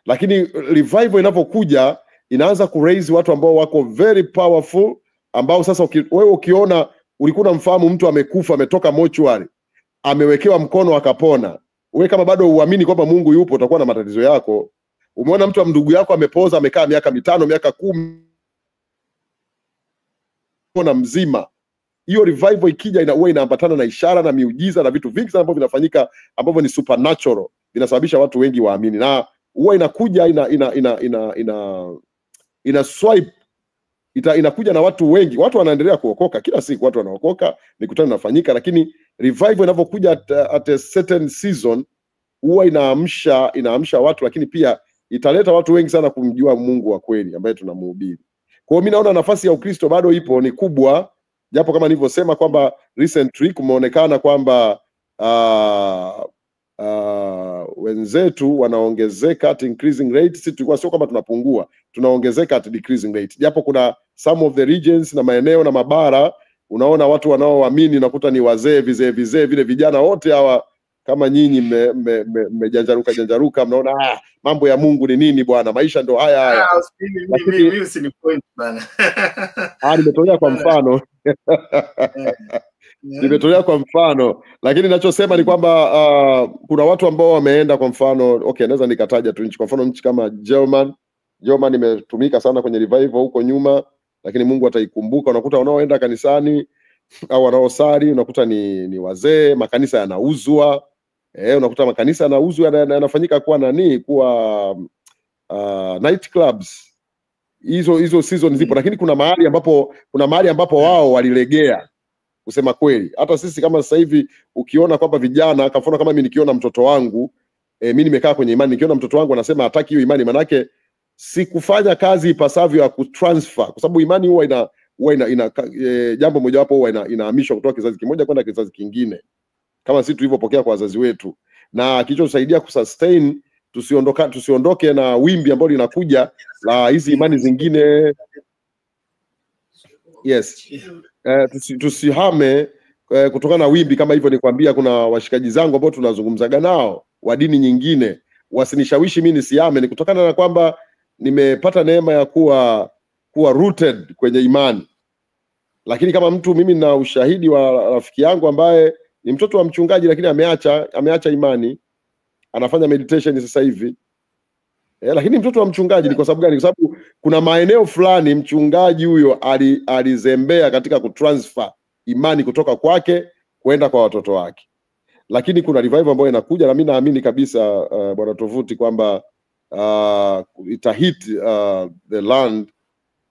lakini revival inapokuja inaanza ku raise watu ambao wako very powerful, ambao sasa wewe ukiona ulikuwa unamfahamu mtu amekufa, ametoka mochwari, amewekewa mkono akapona, wewe kama bado uamini kwamba Mungu yupo utakuwa na matatizo yako. Umeona mtu wa ndugu yako amepoza, amekaa miaka 5, miaka 10 na mzima, Hiyo revival ikija huwa inaambatana na ishara na miujiza na vitu vingi sana ambavyo vinafanyika ambavyo ni supernatural, vinasababisha watu wengi waamini, na huwa inakuja ina ina ina ina ina, ina swipe inakuja na watu wengi, watu wanaendelea kuokoka kila siku, watu wanaokoka, mikutano inafanyika, lakini revival inapokuja at a certain season huwa inaamsha watu, lakini pia italeta watu wengi sana kumjua Mungu wa kweli ambaye tunamhubiri. Kwa hiyo mimi naona nafasi ya Ukristo bado ipo, ni kubwa, japo kama nilivyosema kwamba recently kumeonekana kwamba wenzetu wanaongezeka at increasing rate. Sisi tulikuwa sio kama tunapungua, tunaongezeka at decreasing rate, japo kuna some of the regions na maeneo na mabara unaona watu wanaoamini unakuta ni wazee vizee vizee vile, vijana wote hawa kama nyinyi mmejanjaruka janjaruka, mnaona mambo ya Mungu ni nini bwana, maisha ndo haya haya. Mimi usinipoint bana. Nimetolea kwa mfano. Nimetolea kwa mfano, lakini ninachosema ni kwamba kuna watu ambao wameenda, kwa mfano, okay, naweza nikataja tu nchi, kwa mfano nchi kama German. German imetumika sana kwenye revival huko nyuma, lakini Mungu ataikumbuka. Unakuta wanaoenda kanisani au wanaosali unakuta ni wazee, makanisa yanauzwa. Unakuta makanisa yanauzwa yanafanyika kuwa nani, kuwa night clubs. Hizo season zipo, lakini kuna mahali ambapo wao walilegea, kusema kweli. Hata sisi kama sasa hivi ukiona kwamba vijana, kwa mfano kama mimi nikiona mtoto wangu, mimi nimekaa kwenye imani, nikiona mtoto wangu anasema hataki hiyo imani, manake sikufanya kazi ipasavyo ya kutransfer, kwa sababu imani huwa ina jambo mojawapo huwa inahamishwa kutoka kizazi kimoja kwenda kizazi kingine, kama sisi tulivyopokea kwa wazazi wetu, na kilichosaidia kusustain tusiondoke na wimbi ambalo linakuja la hizi imani zingine. Yes. Tusihame kutokana na wimbi kama hivyo. Nikwambia kuna washikaji zangu ambao tunazungumzaga nao wa dini nyingine, wasinishawishi mimi nisihame, ni kutokana na kwamba nimepata neema ya kuwa rooted kwenye imani. Lakini kama mtu, mimi na ushahidi wa rafiki yangu ambaye ni mtoto wa mchungaji, lakini ameacha imani, anafanya meditation sasa hivi. Lakini mtoto wa mchungaji ni kwa sababu gani? Kwa sababu kuna maeneo fulani mchungaji huyo alizembea katika kutransfer imani kutoka kwake kwenda kwa watoto wake. Lakini kuna revival ambayo inakuja, na mimi naamini kabisa bwana Tovuti kwamba itahit the land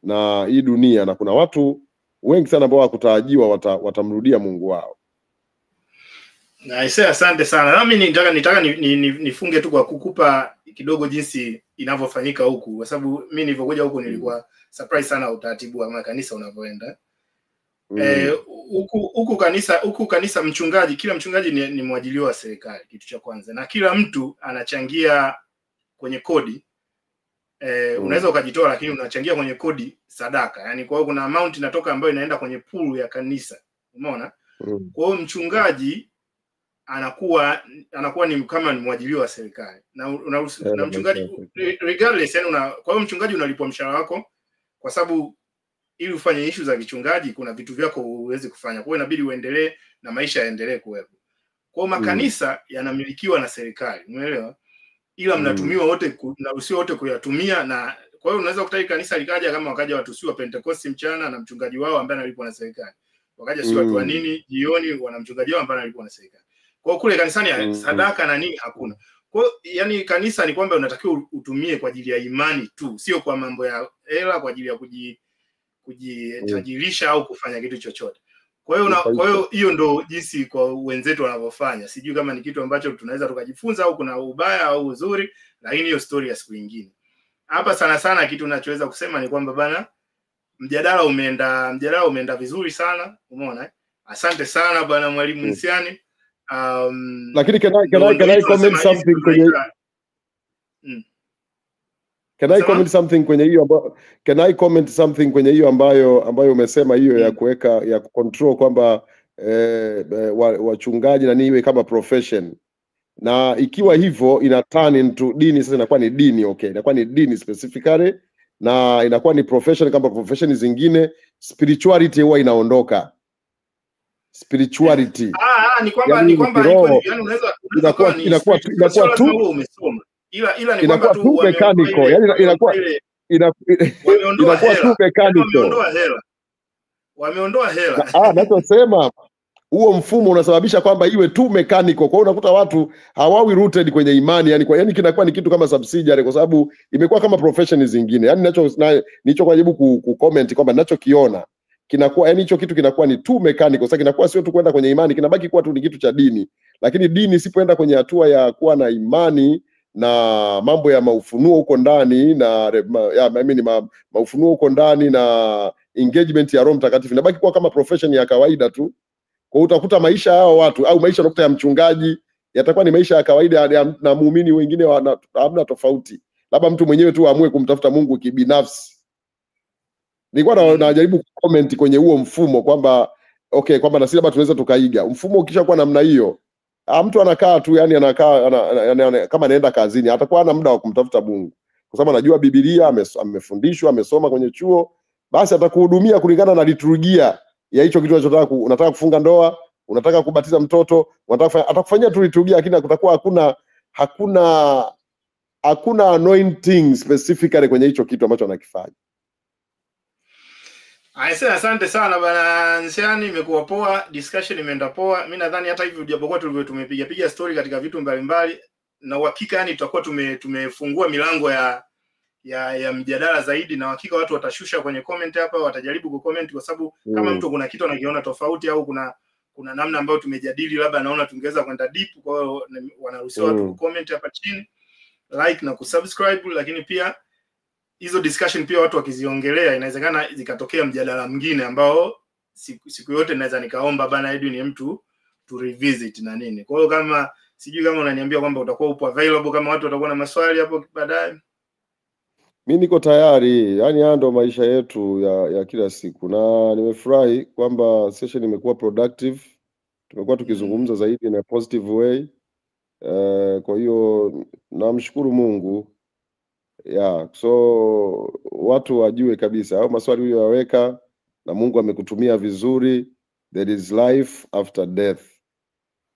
na hii dunia, na kuna watu wengi sana ambao hakutarajiwa watamrudia Mungu wao. Naise, asante sana. Na mimi nitaka nifunge tu kwa kukupa kidogo jinsi inavyofanyika huku, kwa sababu mimi nilipokuja huku nilikuwa surprise sana utaratibu wa makanisa unavyoenda. Huku kanisa mchungaji, kila mchungaji ni mwajiliwa wa serikali, kitu cha kwanza. Na kila mtu anachangia kwenye kodi. Unaweza ukajitoa, lakini unachangia kwenye kodi sadaka. Yaani kwa hiyo kuna amount inatoka ambayo inaenda kwenye pool ya kanisa. Umeona? Kwa hiyo mchungaji anakuwa ni kama ni mwajiriwa wa serikali. Na mchungaji regardless, yani kwa hiyo mchungaji unalipwa mshahara wako, kwa sababu ili ufanye issue za kichungaji kuna vitu vyako huwezi kufanya. Kwa hiyo inabidi uendelee na maisha yaendelee kuwepo. Kwa hiyo makanisa yanamilikiwa na serikali, umeelewa? Ila mnatumiwa wote, mnaruhusiwa wote kuyatumia. Na kwa hiyo unaweza kuta kanisa likaja kama wakaja watu si wa Pentecost mchana na mchungaji wao ambaye analipwa na serikali. Wakaja si watu wa nini jioni wana mchungaji wao ambaye analipwa na serikali. Kwa hiyo kule kanisani sadaka na nini hakuna. Kwa hiyo yani kanisa ni kwamba unatakiwa utumie kwa ajili ya imani tu, sio kwa mambo ya hela, kwa ajili ya kujitajirisha au kufanya kitu chochote. Kwa hiyo hiyo ndo jinsi kwa wenzetu wanavyofanya. Sijui kama ni kitu ambacho tunaweza tukajifunza au kuna ubaya au uzuri, lakini hiyo story ya siku nyingine. Hapa sana sana kitu ninachoweza kusema ni kwamba bana, mjadala umeenda vizuri sana, umeona? Asante sana bwana Mwalimu Nsiani. Lakini can I comment something kwenye Can I comment something kwenye hiyo ambayo Can I comment something kwenye hiyo ambayo umesema hiyo ya kuweka ya control kwamba wachungaji na nini iwe kama profession, na ikiwa hivyo ina turn into dini. Sasa inakuwa ni dini, okay, inakuwa ni dini specifically na inakuwa ni profession kama profession zingine. Spirituality huwa inaondoka. Spirituality. Ni kwamba yani, yani unaweza inakuwa tu umesoma, ila ni kwamba tu mechanical, yani inakuwa tu mechanical. Wameondoa hela. Nachosema huo mfumo unasababisha kwamba iwe tu mechanical. Kwa hiyo unakuta watu hawawi rooted kwenye imani, yani kwa yani kinakuwa ni kitu kama subsidiary, kwa sababu imekuwa kama profession zingine. Yani nilichojaribu ku comment kwamba ninachokiona kinakuwa, yani hicho kitu kinakuwa ni too mechanical. Sasa kinakuwa sio tu kwenda kwenye imani, kinabaki kuwa tu ni kitu cha dini, lakini dini isipoenda kwenye hatua ya kuwa na imani na mambo ya maufunuo huko ndani na I mean, maufunuo huko ndani na engagement ya Roho Mtakatifu, inabaki kuwa kama profession ya kawaida tu. Kwa hiyo utakuta maisha hao watu au maisha unakuta ya mchungaji yatakuwa ni maisha ya kawaida na muumini wengine hamna tofauti, labda mtu mwenyewe tu aamue kumtafuta Mungu kibinafsi. Nilikuwa najaribu comment kwenye huo mfumo kwamba okay, kwamba na sisi labda tunaweza tukaiga mfumo. Ukishakuwa namna hiyo, mtu anakaa tu, yani anakaa kama anaenda kazini, atakuwa hana muda wa kumtafuta Mungu kwa sababu anajua Biblia, amefundishwa, amesoma kwenye chuo, basi atakuhudumia kulingana na liturgia ya hicho kitu unachotaka. Unataka kufunga ndoa, unataka kubatiza mtoto, unataka, atakufanyia tu liturgia, lakini kutakuwa hakuna anointing specifically kwenye hicho kitu ambacho anakifanya. Aise, asante sana bwana Nsiani, imekuwa poa, discussion imeenda poa. Mimi nadhani hata hivi japokuwa tulivyo tumepiga piga story katika vitu mbalimbali, na uhakika yani tutakuwa tumefungua milango ya mjadala zaidi, na hakika watu watashusha kwenye comment hapa, watajaribu kucomment kwa sababu kama mtu kuna kitu anakiona tofauti au kuna namna ambayo tumejadili labda anaona tungeweza kwenda deep, kwa hiyo wanaruhusiwa watu kucomment hapa chini, like na kusubscribe. Lakini pia hizo discussion pia watu wakiziongelea, inawezekana zikatokea mjadala mwingine ambao siku yote naweza nikaomba bana Edwin mtu to revisit na nini. Kwa hiyo kama sijui kama unaniambia kwamba utakuwa upo available kama watu watakuwa na maswali hapo baadaye. Mimi niko tayari, yani haya ndo maisha yetu ya kila siku, na nimefurahi kwamba session imekuwa productive, tumekuwa tukizungumza zaidi in a positive way. Kwa hiyo namshukuru Mungu. Yeah, so watu wajue kabisa au maswali uliyoyaweka na Mungu amekutumia vizuri. There is life after death.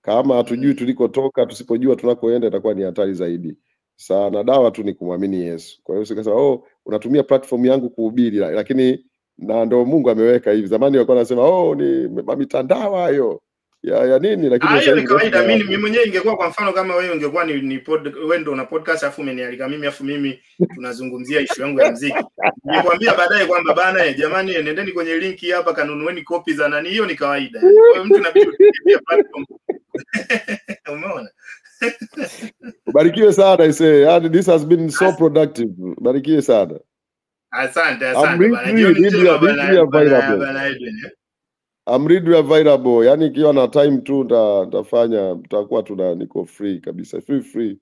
Kama hatujui tulikotoka, tusipojua tunakoenda, itakuwa ni hatari zaidi sana. Dawa tu ni kumwamini Yesu. Kwa hiyo usikasema oh, unatumia platform yangu kuhubiri, lakini na ndo Mungu ameweka hivi. Zamani walikuwa wanasema oh, ni mitandao hayo ya nini, lakini sasa hivi kawaida. Mimi mwenyewe ingekuwa kwa mfano kama wewe ungekuwa ni wewe ndio una podcast afu umenialika mimi afu mimi tunazungumzia issue yangu ya muziki, ningekwambia baadaye kwamba bana jamani, nendeni kwenye linki hapa kanunueni kopi za nani. Hiyo ni kawaida. Kwa hiyo mtu inabidi utumie platform. Umeona? Ubarikiwe sana ise. Yani this has been so productive. Ubarikiwe sana. Asante, asante bana. Jioni njema bana Edwin. I'm readily available. Yani ikiwa na time tu nitafanya, tutakuwa tuna niko free kabisa. Free.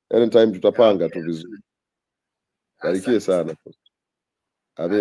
Anytime tutapanga tu vizuri. Barikiwe sana. Amina.